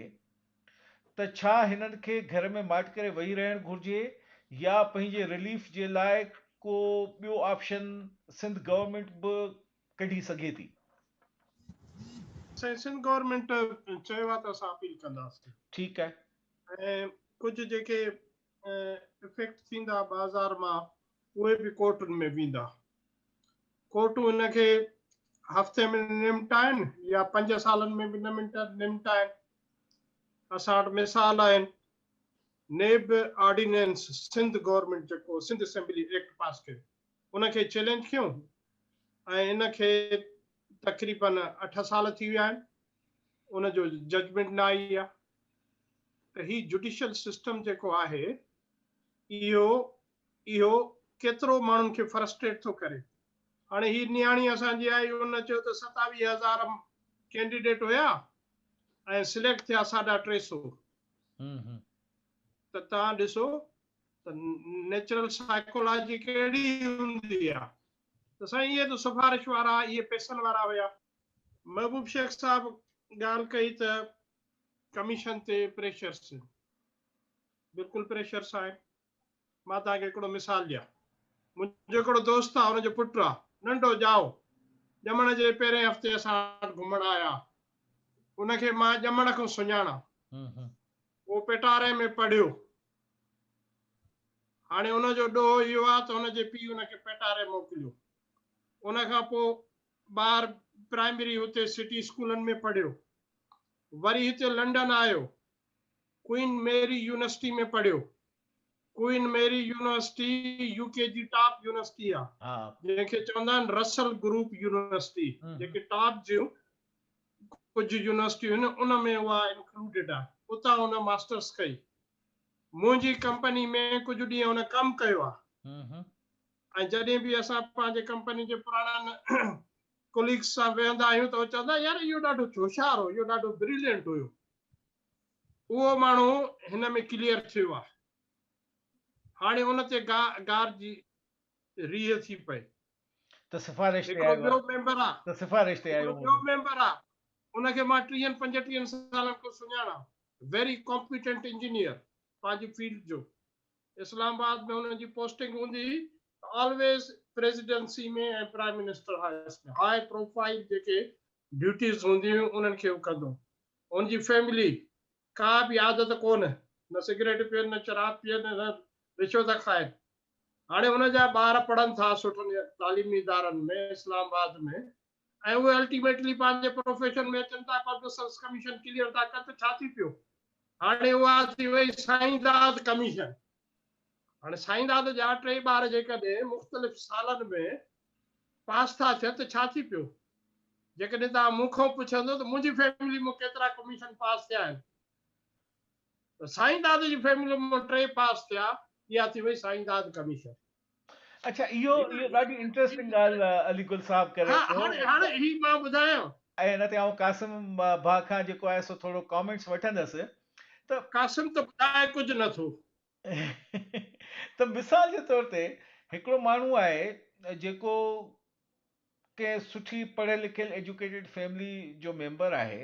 ته ڇا هنن کي گهر ۾ ماٺ ڪري ويهي رهڻ گهرجي يا پنهنجي رليف جي لاء ڪو ٻيو آپشن سنڌ گورنمينٽ به ڪڍي سگهي ٿي؟ سائين سنڌ گورنمينٽ چيو آهي ته اسان اپيل ڪنداسين. ٺيڪ آهي. ۽ ڪجهه جيڪي افيڪٽ ٿيندا بازار مان اهي به ڪورٽن ۾ ويندا. ڪورٽون ان کي هفتي ۾ نمٽائن يا 5 سالن ۾ به نه نمٽائن. اسان وٽ مثال آهن نيب آرڊيننس سنڌ گورنمينٽ جيڪو سنڌ اسيمبلي ايڪٽ پاس ڪيو ان کي چئلينج ڪيون ۽ ان کي تقريبن 8 سال ٿي ويا آهن ان جو ججمينٽ نه آئي آهي. ته هي جڊيشل سسٽم جيڪو آهي اهو اهو ڪيترو ماڻهن کي فرسٽريٽ ٿو ڪري. هاڻي هي نياڻي اسان جي آئي ان چيو ته 27 هزار ڪينڊيڊيٽ هيا ۽ سليڪٽ ٿيا ساڍا ٽي سو. ته توهان ڏسو ته نيچرل سائيڪولاجي ڪهڙي هوندي آهي ته سائين اهي ته سفارش وارا اهي پئسن وارا هيا. محبوب شيخ صاحب ڳالهه ڪئي ته ڪميشن تي پريشرس آهن. بلڪل پريشرس آهن. مان توهان کي هڪڙو مثال ڏيان. منهنجو هڪڙو دوست آهي، ان جو پٽ آهي، ننڍو ڄائو، ڄمڻ جي پهرين هفتي اسان وٽ گهمڻ آيا. ان کي مان ڄمڻ کان سڃاڻان. اهو پيٽاري ۾ پڙهيو. هاڻي ان جو ڏوهه اهو آهي ته ان جي پيء ان کي پيٽاري موڪليو. ان کان پوء ٻار پرائمري هتي سٽي اسڪولن ۾ پڙهيو. وري هتي لنڊن آيو، ڪوئين ميري يونيورسٽي ۾ پڙهيو. ڪوئين ميري يونيورسٽي يو ڪي جي ٽاپ يونيورسٽي آ، جنهن کي چوندا آهن رسل گروپ يونيورسٽي، جيڪي ٽاپ جون ڪجهه يونيورسٽيون آهن ان ۾ اها انڪلوڊيڊ آ. اتان هن ماسٽرس ڪئي. منهنجي ڪمپني ۾ ڪجهه ڏينهن هن ڪم ڪيو آ ۽ جڏهن به اسان پنهنجي ڪمپني جي پراڻن ڪوليگس سان ويهندا آهيون ته هو چوندا يار اهو ڏاڍو هوشيار هو، اهو ڏاڍو بريلينٽ هيو. اهو ماڻهو هن ۾ ڪليئر ٿيو آهي. هاڻي ان تي گار جي ريهه ٿي پئي. ته سفارش تي آيو ٻيو ميمبر آ. ته سفارش تي آيو هوندو. ٻيو ميمبر آ. ان کي مان ٽيهن پنجٽيهن سالن کان سڃاڻان. ويري ڪامپيٽنٽ انجنيئر پنهنجي فيلڊ جو. اسلام آباد ۾ هن جي پوسٽنگ هوندي هئي ته always presidency ۾ ۽ prime minister house ۾ high profile جيڪي ڊيوٽيز هونديون هيون انهن کي هو ڪندو هو. هن جي فيملي ڪا به عادت ڪونه، نه سگريٽ پيئن نه شراب پيئن نه رشوت کائن. هاڻي هن جا ٻار پڙهن ٿا سٺن تعليمي ادارن ۾ اسلام آباد ۾ ۽ اهي الٽيميٽلي پنهنجي پروفيشن ۾ اچن ٿا پبلڪ سروس ڪميشن ڪليئر ٿا ڪن ته ڇا ٿي پيو؟ هاڻي اها ٿي وئي سائينداد ڪميشن. هاڻي سائينداد جا ٽي ٻار جيڪڏهن مختلف سالن ۾ پاس ٿا ٿين ته ڇا ٿي پيو؟ جيڪڏهن توهان مون کان پڇندو ته منهنجي فيملي مان ڪيترا ڪميشن پاس ٿيا آهن ته سائينداد جي فيملي مان ٽي پاس ٿيا، اها ٿي وئي سائينداد ڪميشن. اڇا اهو اهو ڏاڍي انٽريسٽنگ ڳالهه علي گل صاحب ڪري ها پيو. هاڻي هاڻي هي مان ٻڌايان. ۽ ان تي آئون قاسم ڀاء کان جيڪو آهي سو ٿورو ڪامينٽس وٺندس ته. قاسم ته ٻڌائي ڪجهه نه ٿو. ته مثال جي طور تي هڪڙو ماڻهو آهي جيڪو ڪنهن سٺي پڙهيل لکيل ايجوڪيٽيڊ فيملي جو ميمبر آهي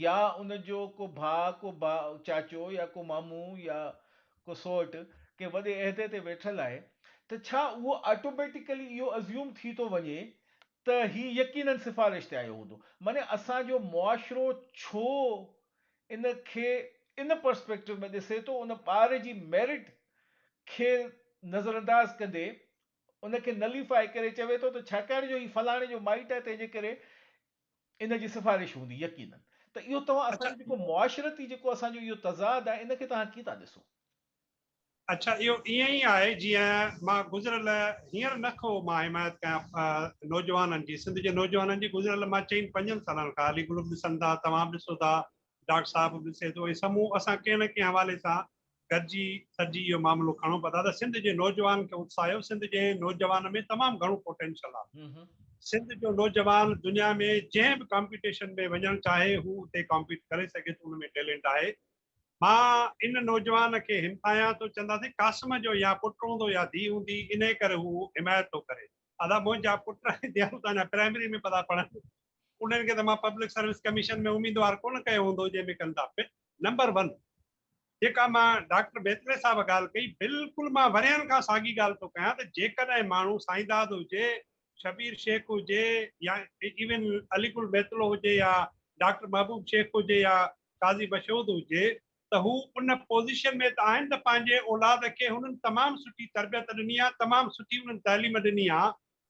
يا ان جو ڪو ڀاء ڪو ڀاء چاچو يا ڪو مامو يا ڪو سئوٽ ڪنهن وڏي عهدي تي ويٺل آهي ته ڇا اهو آٽوميٽيڪلي اهو ازيوم ٿي ٿو وڃي ته هي يقينن سفارش تي آيو هوندو معني اسان جو معاشرو ڇو ان کي ان پرسپيڪٽو ۾ ڏسي ٿو ان ٻار جي ميرٽ کي نظرانداز ڪندي ان کي نليفائي ڪري چوي ٿو ته ڇاڪاڻ جو هي فلاڻي جو مائٽ آهي تنهن جي ڪري ان جي سفارش هوندي يقينن ته اهو توهان اسان جو جيڪو معاشرتي جيڪو اسان جو اهو تضاد آهي ان کي توهان ڪيئن ٿا ڏسو؟ اڇا اهو ائين ئي آهي جيئن مان گذريل هينئر نه ڪو مان حمايت ڪيان نوجوانن جي، سنڌ جي نوجوانن جي، گذريل مان چئن پنجن سالن کان علي گل به ڏسن ٿا، توهان به ڏسو ٿا، ڊاڪٽر صاحب به ڏسي ٿو ۽ سمون اسان ڪنهن نه ڪنهن حوالي سان گڏجي سڏجي اهو معاملو کڻون پيا ٿا ته سنڌ جي نوجوان کي اتساهيو، سنڌ جي نوجوان ۾ تمام گهڻو پوٽينشل آهي، سنڌ جو نوجوان دنيا ۾ جنهن به ڪامپيٽيشن ۾ وڃڻ چاهي هو اتي ڪامپيٽ ڪري سگهي ٿو، ان ۾ ٽيلنٽ آهي. مان ان نوجوان کي همٿايان ٿو، چونداسين قاسم جو يا پٽ هوندو يا ڌيء هوندي، انهيء ڪري هو حمايت ٿو ڪري. ادا منهنجا پٽ ۽ ڌيئرون ته اڃا پرائمري ۾ پيا پڙهن، انهن کي ته مان پبلڪ سروس ڪميشن ۾ اميدوار ڪونه ڪيو هوندو جنهن ۾ ڪن ٿا. نمبر ون جيڪا مان ڊاڪٽر ميتلي صاحب ڳالهه ڪئي، بلڪل مان ورهين کان ساڳي ڳالهه ٿو ڪيان ته جيڪڏهن ماڻهو سائينداد هجي، شبير شيخ هجي يا ايون علي گل ميتلو هجي يا ڊاڪٽر محبوب شيخ هجي يا قاضي مشهود هجي ته هو ان پوزيشن ۾ ته آهن ته پنهنجي اولاد کي هنن تمام سٺي تربيت ڏني آ، تمام سٺي انهن تعليم ڏني آ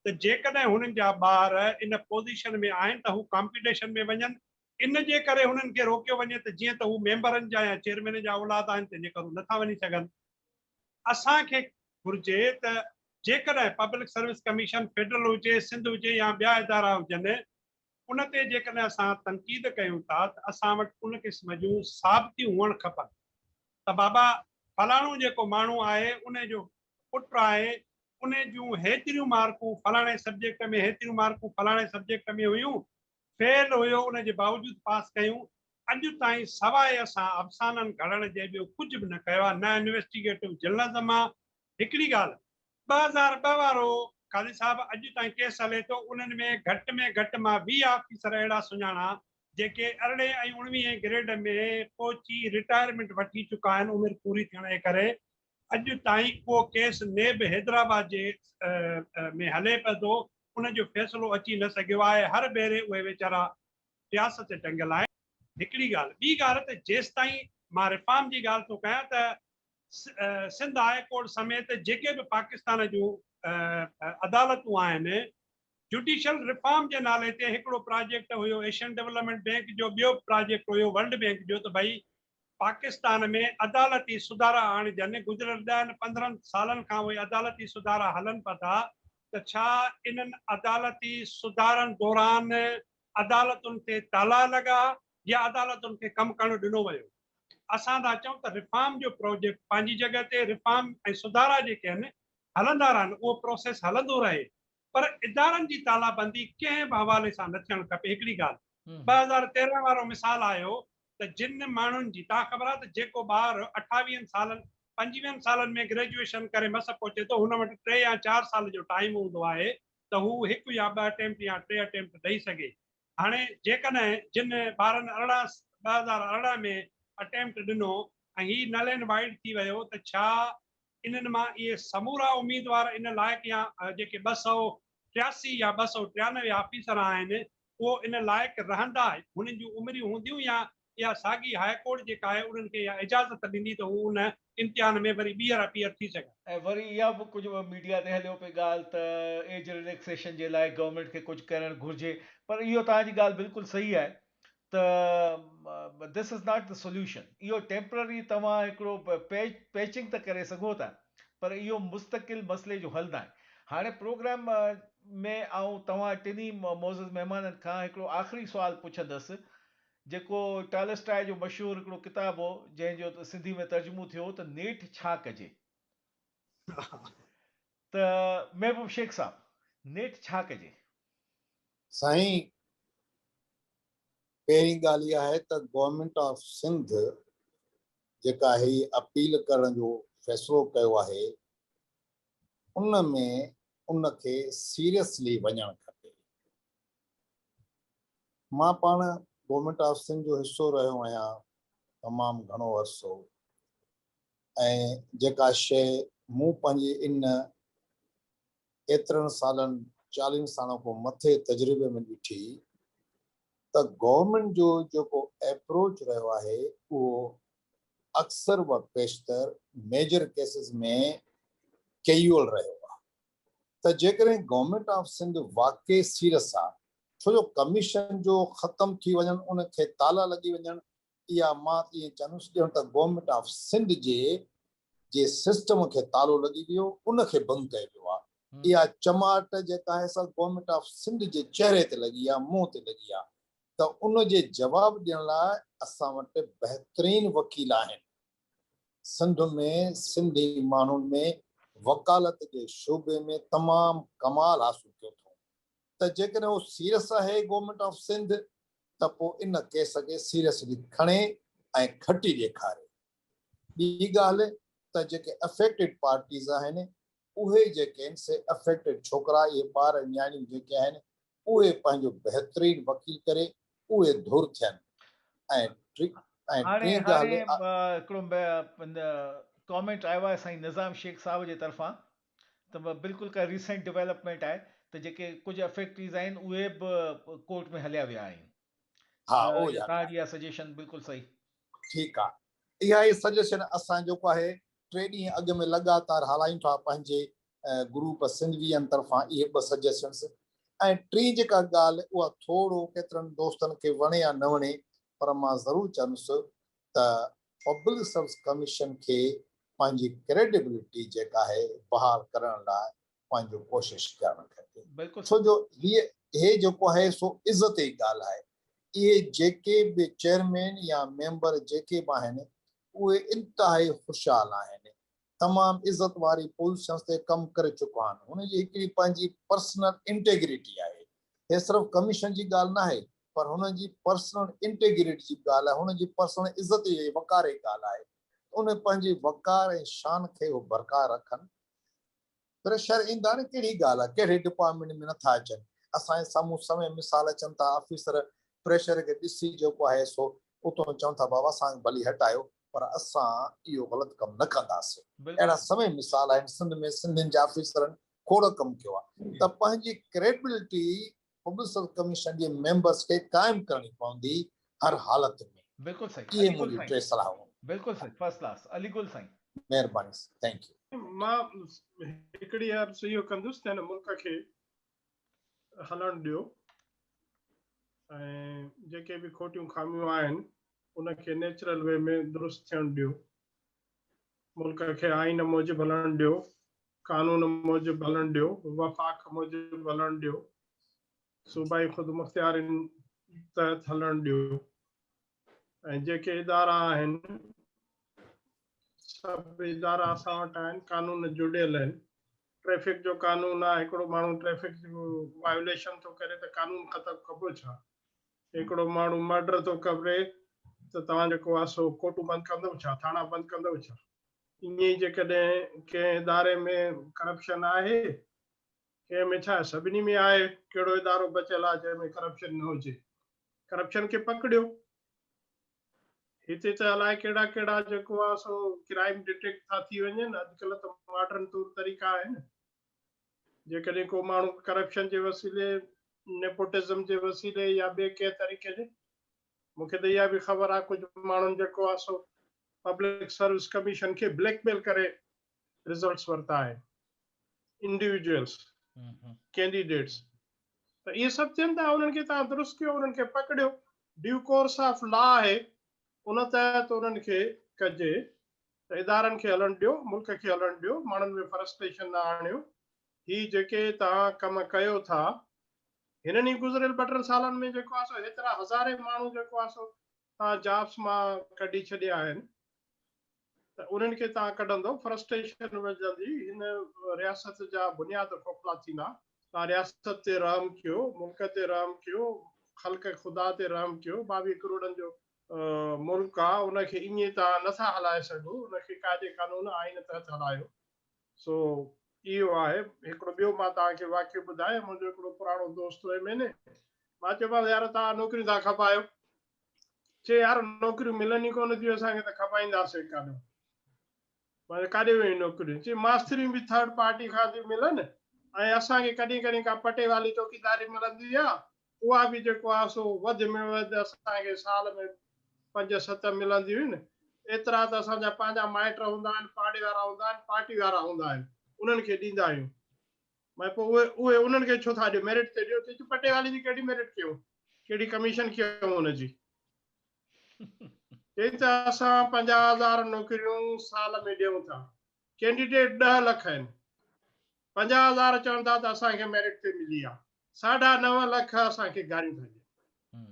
ته جيڪڏهن هنن جا ٻار ان پوزيشن ۾ آهن ته هو ڪامپيٽيشن ۾ وڃن، ان جي ڪري هنن کي روڪيو وڃي ته جيئن ته هو ميمبرن جا يا چيئرمين جا اولاد آهن تنهن جي ڪري هو نه ٿا وڃي سگهن. اسان کي گهرجي ته جيڪڏهن پبلڪ سروس ڪميشن فيڊرل هجي، سنڌ هجي يا ٻيا ادارا هجن، ان تي جيڪڏهن اسان تنقيد ڪيون ٿا ته اسان وٽ ان قسم جون ثابتيون هئڻ کپن ته بابا فلاڻو جيڪو ماڻهو آهي ان جو پٽ آهي ان جون هيتريون مارڪون فلاڻي سبجيڪٽ ۾ هيتريون مارڪون فلاڻي سبجيڪٽ ۾ هيون، فيل هيو ان جي باوجود پاس ڪيون. اڄ تائين سواء اسان افسانن گهڙڻ جي ٻيو ڪجهه به نه ڪيو آهي، نه انويسٽيگيٽو جرنلزم آهي. هڪڙي ڳالهه 2002 وارو قاضي صاحب اڄ تائين ڪيس هلي ٿو، انهن ۾ گهٽ ۾ گهٽ مان 20 آفيسر اهڙا سڃاڻان جيڪي ارڙهين ۽ اڻويهين گريڊ ۾ پهچي رٽائرمينٽ وٺي چڪا آهن عمر پوري ٿيڻ جي ڪري اڄ تائين اهو ڪيس نيب حيدرآباد جي ۾ هلي پيو ٿو ان جو فيصلو اچي نه سگهيو آهي هر ڀيري اهي ويچارا ٽياس تي ٽنگيل آهن. هڪڙي ڳالهه ٻي ڳالهه ته جيستائين مان ريفارم جي ڳالهه ٿو ڪيان ته سنڌ هاء ڪورٽ سميت جيڪي به پاڪستان جون عدالتون آهن، جوڊيشل ريفارم جي نالي تي هڪڙو پراجيڪٽ هيو ايشين ڊولپمينٽ بينڪ جو، ٻيو پراجيڪٽ هيو ورلڊ بينڪ جو ته ڀئي پاڪستان ۾ عدالتي سڌارا آڻجن، گذريل ڏهن 15 سالن کان اهي عدالتي سڌارا هلن پيا ٿا ته ڇا انهن عدالتي سڌارن دوران عدالتن تي تالا لڳا يا عدالتن کي ڪم ڪرڻ ڏنو ويو؟ اسان ٿا چئون ته ريفارم جو پروجيڪٽ پنهنجي جڳهه تي ريفارم ۽ سڌارا جيڪي آهن هلندا رهن اهو پروسيس هلندو رهي پر ادارن جي تالا بندي ڪنهن به حوالي سان نه ٿيڻ کپي. هڪڙي ڳالهه 2013 وارو مثال آيو ته جن ماڻهن جي تان خبر آهي ته جيڪو ٻار اٺاويهن سالن پنجويهن سالن ۾ گريجوئيشن ڪري مس پهچي ٿو هن وٽ 3 يا 4 سال جو ٽائيم هوندو آهي ته هو هڪ يا ٻه اٽيمپٽ يا ٽي اٽيمپٽ ڏئي سگهي. هاڻي جيڪڏهن جن ٻارن 18 2018 ۾ اٽيمپٽ ڏنو ۽ هي نل اينڊ وائيڊ ٿي ويو ته ڇا انهن مان اهي سمورا اميدوار ان لائق يا جيڪي 283 يا 293 آفيسر آهن اهو ان لائق رهندا هنن جون عمريون هونديون يا اها ساڳي هاء ڪورٽ جيڪا آهي انهن کي اها اجازت ڏيندي ته هو ان امتحان ۾ وري ٻيهر اپيئر ٿي سگهن. ۽ وري اها به ڪجهه ميڊيا تي هليو پئي ڳالهه ته ايج رليڪسيشن جي لاء گورنمينٽ کي ڪجهه ڪرڻ گهرجي پر اهو توهان جي ڳالهه بلڪل صحيح آهي ته this is not the solution اهو ٽيمپرري توهان هڪڙو پيچنگ ته ڪري سگهو ٿا پر اهو مستقل مسئلي جو حل ناهي. هاڻي پروگرام ۾ آئون توهان ٽنهي معزز مهمانن کان هڪڙو آخري سوال پڇندس جيڪو ٽالسٽاء جو مشهور هڪڙو ڪتاب هو، جنهن جو سنڌي ۾ ترجمو ٿيو هو ته نيٺ ڇا ڪجي؟ ته محبوب شيخ صاحب، نيٺ ڇا ڪجي؟ سائين، پهرين ڳالهه اها آهي ته گورنمينٽ آف سنڌ جيڪا هي اپيل ڪرڻ جو فيصلو ڪيو آهي، ان ۾ ان کي سيريسلي وڃڻ کپي. مان پاڻ گورنمينٽ آف سنڌ جو حصو رهيو آهيان تمام گهڻو عرصو ۽ جيڪا شيء مون پنهنجي ان ايترن سالن 40 سالن کان مٿي تجربي ۾ ڏٺي ته گورنمينٽ جو جيڪو ايپروچ رهيو آهي اهو اڪثر و بيشتر ميجر ڪيسز ۾ ڪيول رهيو آهي. ته جيڪڏهن گورنمينٽ آف سنڌ واقعي سيرس آ ڇو جو ڪميشن جو ختم ٿي وڃڻ ان کي تالا لڳي وڃڻ اها مان ته ائين چوندس ڄڻ ته گورنمينٽ آف سنڌ جي جي سسٽم کي تالو لڳي ويو، ان کي بند ڪيو ويو آهي. اها چماٽ جيڪا آهي سا گورنمينٽ آف سنڌ جي چهري تي لڳي آهي، منهن تي لڳي آهي ته ان جي جواب ڏيڻ لاء اسان وٽ بهترين وڪيل آهن. سنڌ ۾ سنڌي ماڻهن ۾ وڪالت جي شعبي ۾ تمام ڪمال حاصل ڪيو اٿئون ته جيڪڏهن هو سيريس آهي گورنمينٽ آف سنڌ ته پوء ان ڪيس کي سيريسلي کڻي ۽ کٽي ڏيکاري. ٻي ڳالهه ته جيڪي افيڪٽيڊ پارٽيز آهن اهي جيڪي آهن سي افيڪٽيڊ ڇوڪرا اهي ٻار ۽ نياڻيون جيڪي آهن اهي پنهنجو بهترين وڪيل ڪري اهي ڌر ٿين ۽ ۽ هاڻي ٽين هاڻي ڳالهه هڪڙو ڪامينٽ آيو آهي سائين نظام شيخ صاحب جي طرفان ته بلڪل ڪا ريسينٽ ڊيولپمينٽ آهي ته جيڪي ڪجهه افيڪٽيز آهن اهي به ڪورٽ ۾ هليا ويا آهن. ها اهو ياد توهان جي اها سجيشن بلڪل صحيح. ٺيڪ آ اها ئي سجيشن اسان جيڪو آهي ٽي ڏينهن اڳ ۾ لڳاتار هلايون ٿا پنهنجي گروپ سنڌ ويئن طرفان اهي ٻه سجيشنس ۽ ٽين جيڪا ڳالهه اها ٿورو ڪيترن دوستن کي وڻي يا نه وڻي پر مان ضرور چوندس ته پبلڪ سروس ڪميشن کي پنهنجي ڪريڊيبلٽي جيڪا آهي بحال ڪرڻ لاء پنهنجو ڪوشش ڪرڻ کپي ڇو جو هي هي جيڪو آهي سو عزت جي ڳالهه آهي اهي جيڪي به چيئرمين يا ميمبر جيڪي به آهن اهي انتهائي خوشحال آهن تمام عزت واري پوزيشنز تي ڪم ڪري چڪا آهن هن جي هڪڙي پنهنجي پرسنل انٽيگريٽي آهي هي صرف ڪميشن جي ڳالهه ناهي پر هن جي پرسنل انٽيگريٽي جي ڳالهه آهي هن جي پرسنل عزت جي وقار جي ڳالهه آهي ان پنهنجي وقار ۽ شان کي هو برقرار رکن پريشر ايندا نه ڪهڙي ڳالهه آهي ڪهڙي ڊپارٽمينٽ ۾ نٿا اچن اسان جي سامهون سوين مثال اچن ٿا آفيسر پريشر کي ڏسي جيڪو آهي سو اتو چون ٿا بابا اسان کي ڀلي هٽايو پر اسان اهو غلط ڪم نه ڪنداسين اهڙا سوين مثال آهن سنڌ ۾ سنڌين جي آفيسرن کوڙ ڪم ڪيو آهي ته پنهنجي ڪريڊبلٽي پبلڪ سروس ڪميشن جي ميمبرس کي قائم ڪرڻي پوندي هر حالت ۾. بلڪل صحيح اهي علي گل منهنجون سائين. ٽي صلاحون. بلڪل صحيح فرسٽ ڪلاس علي گل سائين. مهرباني thank you. مان هڪڙي عرض اهو ڪندس ته هن ملڪ کي هلڻ ڏيو ۽ جيڪي به کوٽيون خاميون آهن ان کي نيچرل وي ۾ درست ٿيڻ ڏيو. ملڪ کي آئين موجب هلڻ ڏيو، قانون موجب هلڻ ڏيو، وفاق موجب هلڻ ڏيو، صوبائي خودمختيارين تحت هلڻ ڏيو ۽ جيڪي ادارا آهن سڀ ادارا اسان وٽ آهن، قانون جڙيل آهن، ٽريفڪ جو قانون آهي، هڪڙو ماڻهو ٽريفڪ جو وايوليشن ٿو ڪري ته قانون ختم ڪبو ڇا؟ هڪڙو ماڻهو مرڊر ٿو ڪري ته توهان جيڪو آهي سو ڪورٽون بند ڪندؤ ڇا؟ ٿاڻا بند ڪندؤ ڇا؟ ائين ئي جيڪڏهن ڪنهن اداري ۾ ڪرپشن آهي، ڪنهن ۾ ڇا سڀني ۾ آهي، ڪهڙو ادارو بچيل آهي جنهن ۾ ڪرپشن نه هجي؟ ڪرپشن کي پڪڙيو. هتي ته الائي ڪهڙا ڪهڙا جيڪو آهي سو ڪرائيم ڊٽيڪٽ ٿا ٿي وڃن، اڄڪلهه ته ماڊرن طور طريقا آهن. جيڪڏهن ڪو ماڻهو ڪرپشن جي وسيلي، نيپوٽزم جي وسيلي يا ٻئي ڪنهن طريقي جي، مون کي ته اها به خبر آهي ڪجهه ماڻهن جيڪو آهي سو پبلڪ سروس ڪميشن کي بليڪ ميل ڪري رزلٽس ورتا آهن، انڊيويجوئلس، ڪينڊيڊيٽس، ته اهي سڀ ٿين ٿا، انهن کي توهان درست ڪيو، انهن کي پڪڙيو، ڊيو ڪورس آف لا آهي، ان تحت انهن کي ڪجي. ته ادارن کي هلڻ ڏيو، ملڪ کي هلڻ ڏيو، ماڻهن ۾ فرسٽريشن نه آڻيو، هي جيڪي توهان ڪم ڪيو ٿا، هنن ئي گذريل ٻه ٽن سالن ۾ جيڪو آهي سو هيترا هزارين ماڻهو جيڪو آهي سو توهان جابس مان ڪڍي ڇڏيا آهن ته انهن کي توهان ڪڍندو، فرسٽريشن وڌندي، هن رياست جا بنياد کوکلا ٿيندا، توهان رياست تي رحم ڪيو، ملڪ تي رحم ڪيو، خلق خدا تي رحم ڪيو، 22 ڪروڙن جو ملڪ آ ان کي ائين توهان نه ٿا هلائي سگهو ان کي قاعدي قانون آئين تحت هلايو سو اهو آهي هڪڙو ٻيو مان توهان کي واقعو ٻڌايان منهنجو هڪڙو پراڻو دوست هو ايم اين اي مان چيومانس يار توهان نوڪريون ٿا کپايو چي يار نوڪريون ملن ئي ڪونه ٿيون اسان کي ته کپائينداسين ڪاڏو مان چيو ڪاڏي ويون نوڪريون؟ چي ماستريون به ٿرڊ پارٽي کان ٿيون ملن ۽ اسان کي ڪڏهن ڪڏهن ڪا پٽيوالي چوڪيداري ملندي آ، اها به جيڪو آ سو وڌ ۾ وڌ اسان کي سال ۾ پنج ست ملنديون آهن. ايترا ته اسان جا پنهنجا مائٽ هوندا آهن، پاڙي وارا هوندا آهن، پارٽي وارا هوندا آهن، انهن کي ڏيندا آهيون. مان پوء اهي اهي انهن کي ڇو ٿا ڏيو؟ ميرٽ تي ڏيو. چي پٽيوالي جي ڪهڙي ميرٽ ڪيون؟ ڪهڙي ڪميشن ڪيون ان جي؟ چي ته اسان 50,000 نوڪريون سال ۾ ڏيون ٿا. ڪينڊيڊيٽ ڏهه لک آهن، 50,000 چون ٿا ته اسان کي ميرٽ تي ملي آ، 9.5 لک اسان کي گاريون ٿا ڏين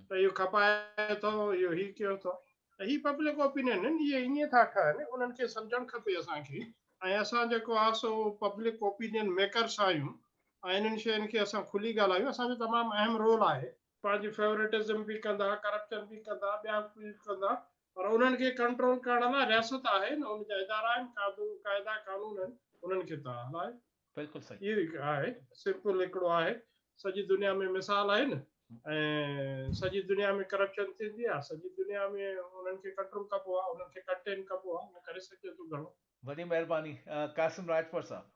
ته اهو کپائي ٿو، اهو هي ڪيو ٿو. ته هي پبلڪ اوپينين آهن، اهي ائين ٿا ٺهن، انهن کي سمجهڻ کپي اسان کي ۽ اسان جيڪو آ سو پبلڪ اوپينين ميڪرس آهيون ۽ انهن شين کي اسان کلي ڳالهايون، اسان جو تمام اهم رول آهي. پنهنجي فيورٽزم به ڪندا، ڪرپشن به ڪندا، ٻيا به ڪندا پر انهن کي ڪنٽرول ڪرڻ لاء رياست آهي نه، ان جا ادارا آهن، قاعدا قانون آهن، انهن کي توهان هلايو. بلڪل صحيح. اهو ئي آهي، سمپل هڪڙو آهي، سڄي دنيا ۾ مثال آهي نه ۽ سڄي دنيا ۾ ڪرپشن ٿيندي آهي، سڄي دنيا ۾ انهن کي ڪنٽرول ڪبو آهي، انهن کي ڪنٽين ڪبو آهي، نه ڪري سگهجي ٿو گهڻو. وڏي مهرباني قاسم راڄپر صاحب.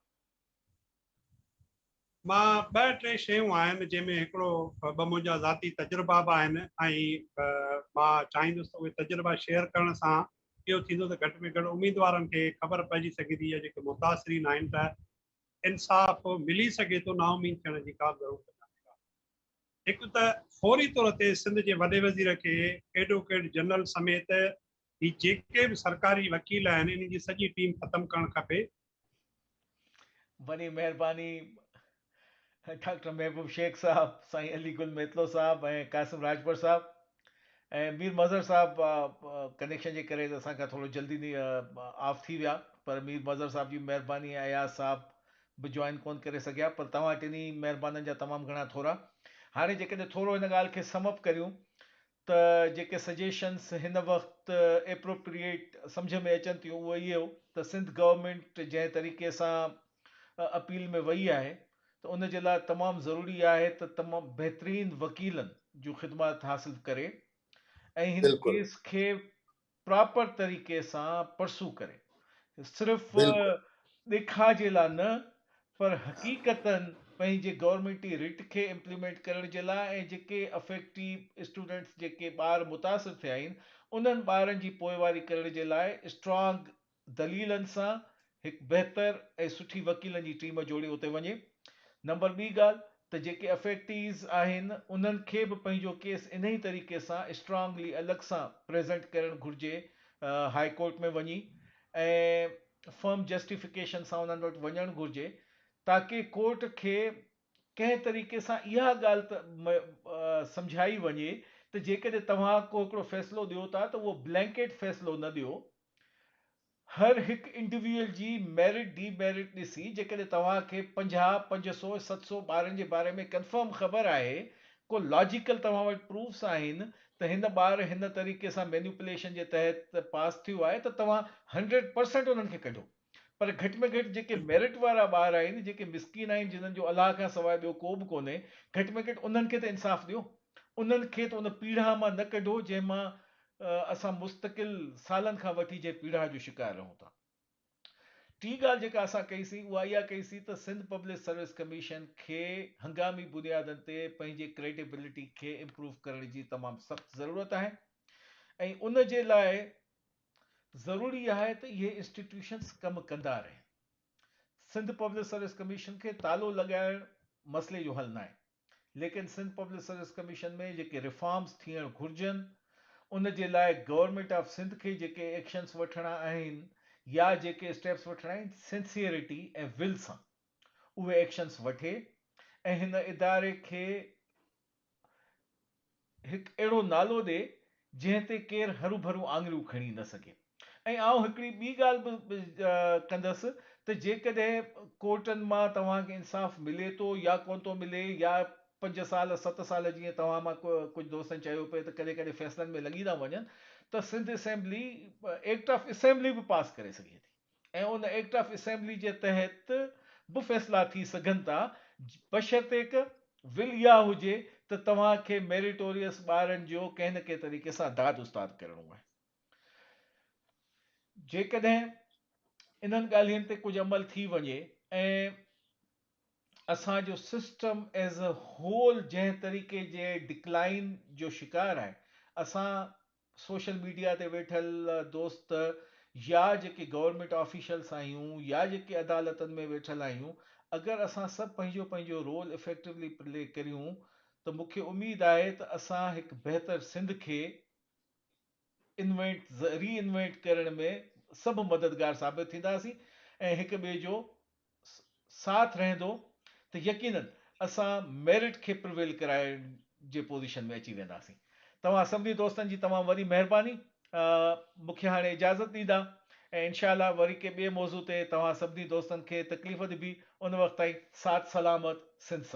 مان ٻه ٽي شيون آهن جنهن ۾ هڪڙو ٻه منهنجا ذاتي تجربا به آهن ۽ مان چاهيندس ته اهي تجربا شيئر ڪرڻ سان اهو ٿيندو ته گهٽ ۾ گهٽ اميدوارن کي خبر پئجي سگهي ٿي يا جيڪي متاثرين آهن ته انصاف ملي سگهي ٿو، نااميد ٿيڻ جي ڪا به ضرورت ناهي ڪا. هڪ ته فوري طور تي سنڌ جي وڏي وزير کي ايڊووڪيٽ جنرل سميت هي جيڪي به سرڪاري وڪيل آهن انهن جي سڄي ٽيم ختم ڪرڻ کپي. وڏي مهرباني ڊاڪٽر محبوب شيخ صاحب، سائين علي گل ميتلو صاحب ۽ قاسم راڄپر صاحب ۽ مير مظهر صاحب ڪنيڪشن جي ڪري اسان کان ٿورو جلدي آف ٿي ويا پر مير مظهر صاحب جي مهرباني ۽ اياز صاحب به جوائن ڪون ڪري سگهيا پر توهان ٽنهي مهربانن جا تمام گهڻا ٿورا. هاڻي جيڪڏهن ٿورو هن ڳالهه کي سم اپ ڪريون ته جيڪي سجيشنس هن وقت ايپروپريئيٽ سمجهه ۾ اچن ٿيون اهو اهو ته سنڌ گورنمينٽ جنهن طريقي سان اپيل ۾ وئي آهي ته ان جي لاء تمام ضروري آهي ته تمام بهترين وڪيلن جون خدمات حاصل ڪري ۽ هن ڪيس کي پراپر طريقي سان پرسو ڪري صرف ڏيکاء جي لاء نه پر حقيقتن پنهنجي گورنمينٽي رٽ کي امپليمينٽ ڪرڻ جي لاء ۽ جيڪي افيڪٽي اسٽوڊنٽس جيڪي ٻار متاثر ٿيا آهن انهن ٻارن جي پوئواري ڪرڻ جي لاء اسٽرانگ دليلن سان هڪ بهتر ۽ سٺي وڪيلن جي ٽيم جوڙي اتي وڃي. نمبر ٻي ڳالهه ته جيڪي افيڪٽيز آهن انهن کي به پنهنجو ڪيس انهي طريقي سان اسٽرانگلي الڳ سان پريزنٽ ڪرڻ گهرجي هاء ڪورٽ ۾ وڃي ۽ فرم جسٽيفڪيشن سان انهن وٽ وڃڻ گهرجي تاڪه ڪورٽ کي ڪنهن طريقي سان اها ڳالهه ته سمجهائي وڃي ته جيڪڏهن توهان ڪو هڪڙو فيصلو ڏيو ٿا ته اهو بلينڪيٽ فيصلو نه ڏيو هر هڪ انڊيويول جي ميرٽ ڊي ميرٽ ڏسي جيڪڏهن توهان کي 50، 500، 700 ٻارن جي باري ۾ ڪنفرم خبر آهي، ڪو لاجيڪل توهان وٽ پروفس آهن ته هن ٻار هن طريقي سان مينيوپليشن جي تحت پاس ٿيو آهي ته توهان هنڊريڊ پرسنٽ انهن کي ڪڍو پر گهٽ ۾ گهٽ جيڪي ميرٽ وارا ٻار آهن جيڪي مسڪين آهن جنهن جو الله کان سواء ٻيو ڪو به ڪونهي گهٽ ۾ گهٽ انهن کي ته انصاف ڏيو انهن کي ته ان پيڙاهه مان نه ڪڍو جنهن مان اسان مستقل سالن کان وٺي جنهن پيڙاهه جو شڪار رهون ٿا. ٽين ڳالهه جيڪا اسان ڪئي سين اها اها ڪئي سين ته سنڌ پبلڪ سروس ڪميشن کي هنگامي بنيادن تي پنهنجي ڪريڊيبلٽي کي امپروو ڪرڻ جي تمام سخت ضرورت آهي ۽ ان جي لاء ضروري آهي ته اهي انسٽيٽيوشنز ڪم ڪندا رهن. سنڌ پبلڪ سروس ڪميشن کي تالو لڳائڻ مسئلي جو حل ناهي. ليڪن سنڌ پبلڪ سروس ڪميشن ۾ جيڪي ريفارمز ٿيڻ گهرجن ان جي لاء گورنمينٽ آف سنڌ کي جيڪي ايڪشنز وٺڻا آهن يا جيڪي اسٽيپس وٺڻا آهن سنسيئرٽي ۽ ول سان اهي ايڪشنز وٺي ۽ هن اداري کي هڪ اهڙو نالو ڏي جنهن تي ڪير هروڀرو آڱريون کڻي نه سگهي ۽ آئون هڪڙي ٻي ڳالهه به ڪندس ته جيڪڏهن ڪورٽن مان توهان کي انصاف ملي ٿو يا ڪونه ٿو ملي يا پنج سال ست سال جيئن توهان مان ڪجهه دوستن چيو پئي ته ڪڏهن ڪڏهن فيصلن ۾ لڳي ٿا وڃن ته Sindh assembly act of assembly به پاس ڪري سگهي ٿي. ۽ ان ايڪٽ آف اسيمبلي جي تحت به فيصلا ٿي سگهن ٿا بشرطيڪ ول اها هجي ته توهان کي ميريٽوريس ٻارن جو ڪنهن نه ڪنهن طريقي سان داد استاد ڪرڻو آهي. جيڪڏهن انهن ڳالهين تي ڪجهه عمل ٿي وڃي ۽ اسان جو سسٽم ايز اي هول جنهن طريقي جي ڊڪلائن جو شڪار آهي اسان سوشل ميڊيا تي ويٺل دوست يا جيڪي گورنمينٽ آفيشلس آهيون يا جيڪي عدالتن ۾ ويٺل آهيون اگر اسان سڀ پنهنجو پنهنجو رول افيڪٽولي پلي ڪريون ته مون کي اميد آهي ته اسان هڪ بهتر سنڌ کي انوينٽ ري انوينٽ ڪرڻ ۾ سڀ مددگار ثابت ٿينداسين ۽ هڪ ٻئي جو ساٿ رهندو ته يقينن اسان ميرٽ کي پرويل ڪرائڻ جي پوزيشن ۾ اچي وينداسين. توهان سڀني دوستن جي تمام وڏي مهرباني. مون کي هاڻي اجازت ڏيندا ۽ انشاء الله وري ڪنهن ٻئي موضوع تي توهان سڀني دوستن کي تڪليف ڏبي ان وقت تائين ساٿ سلامت سنڌ سلامت.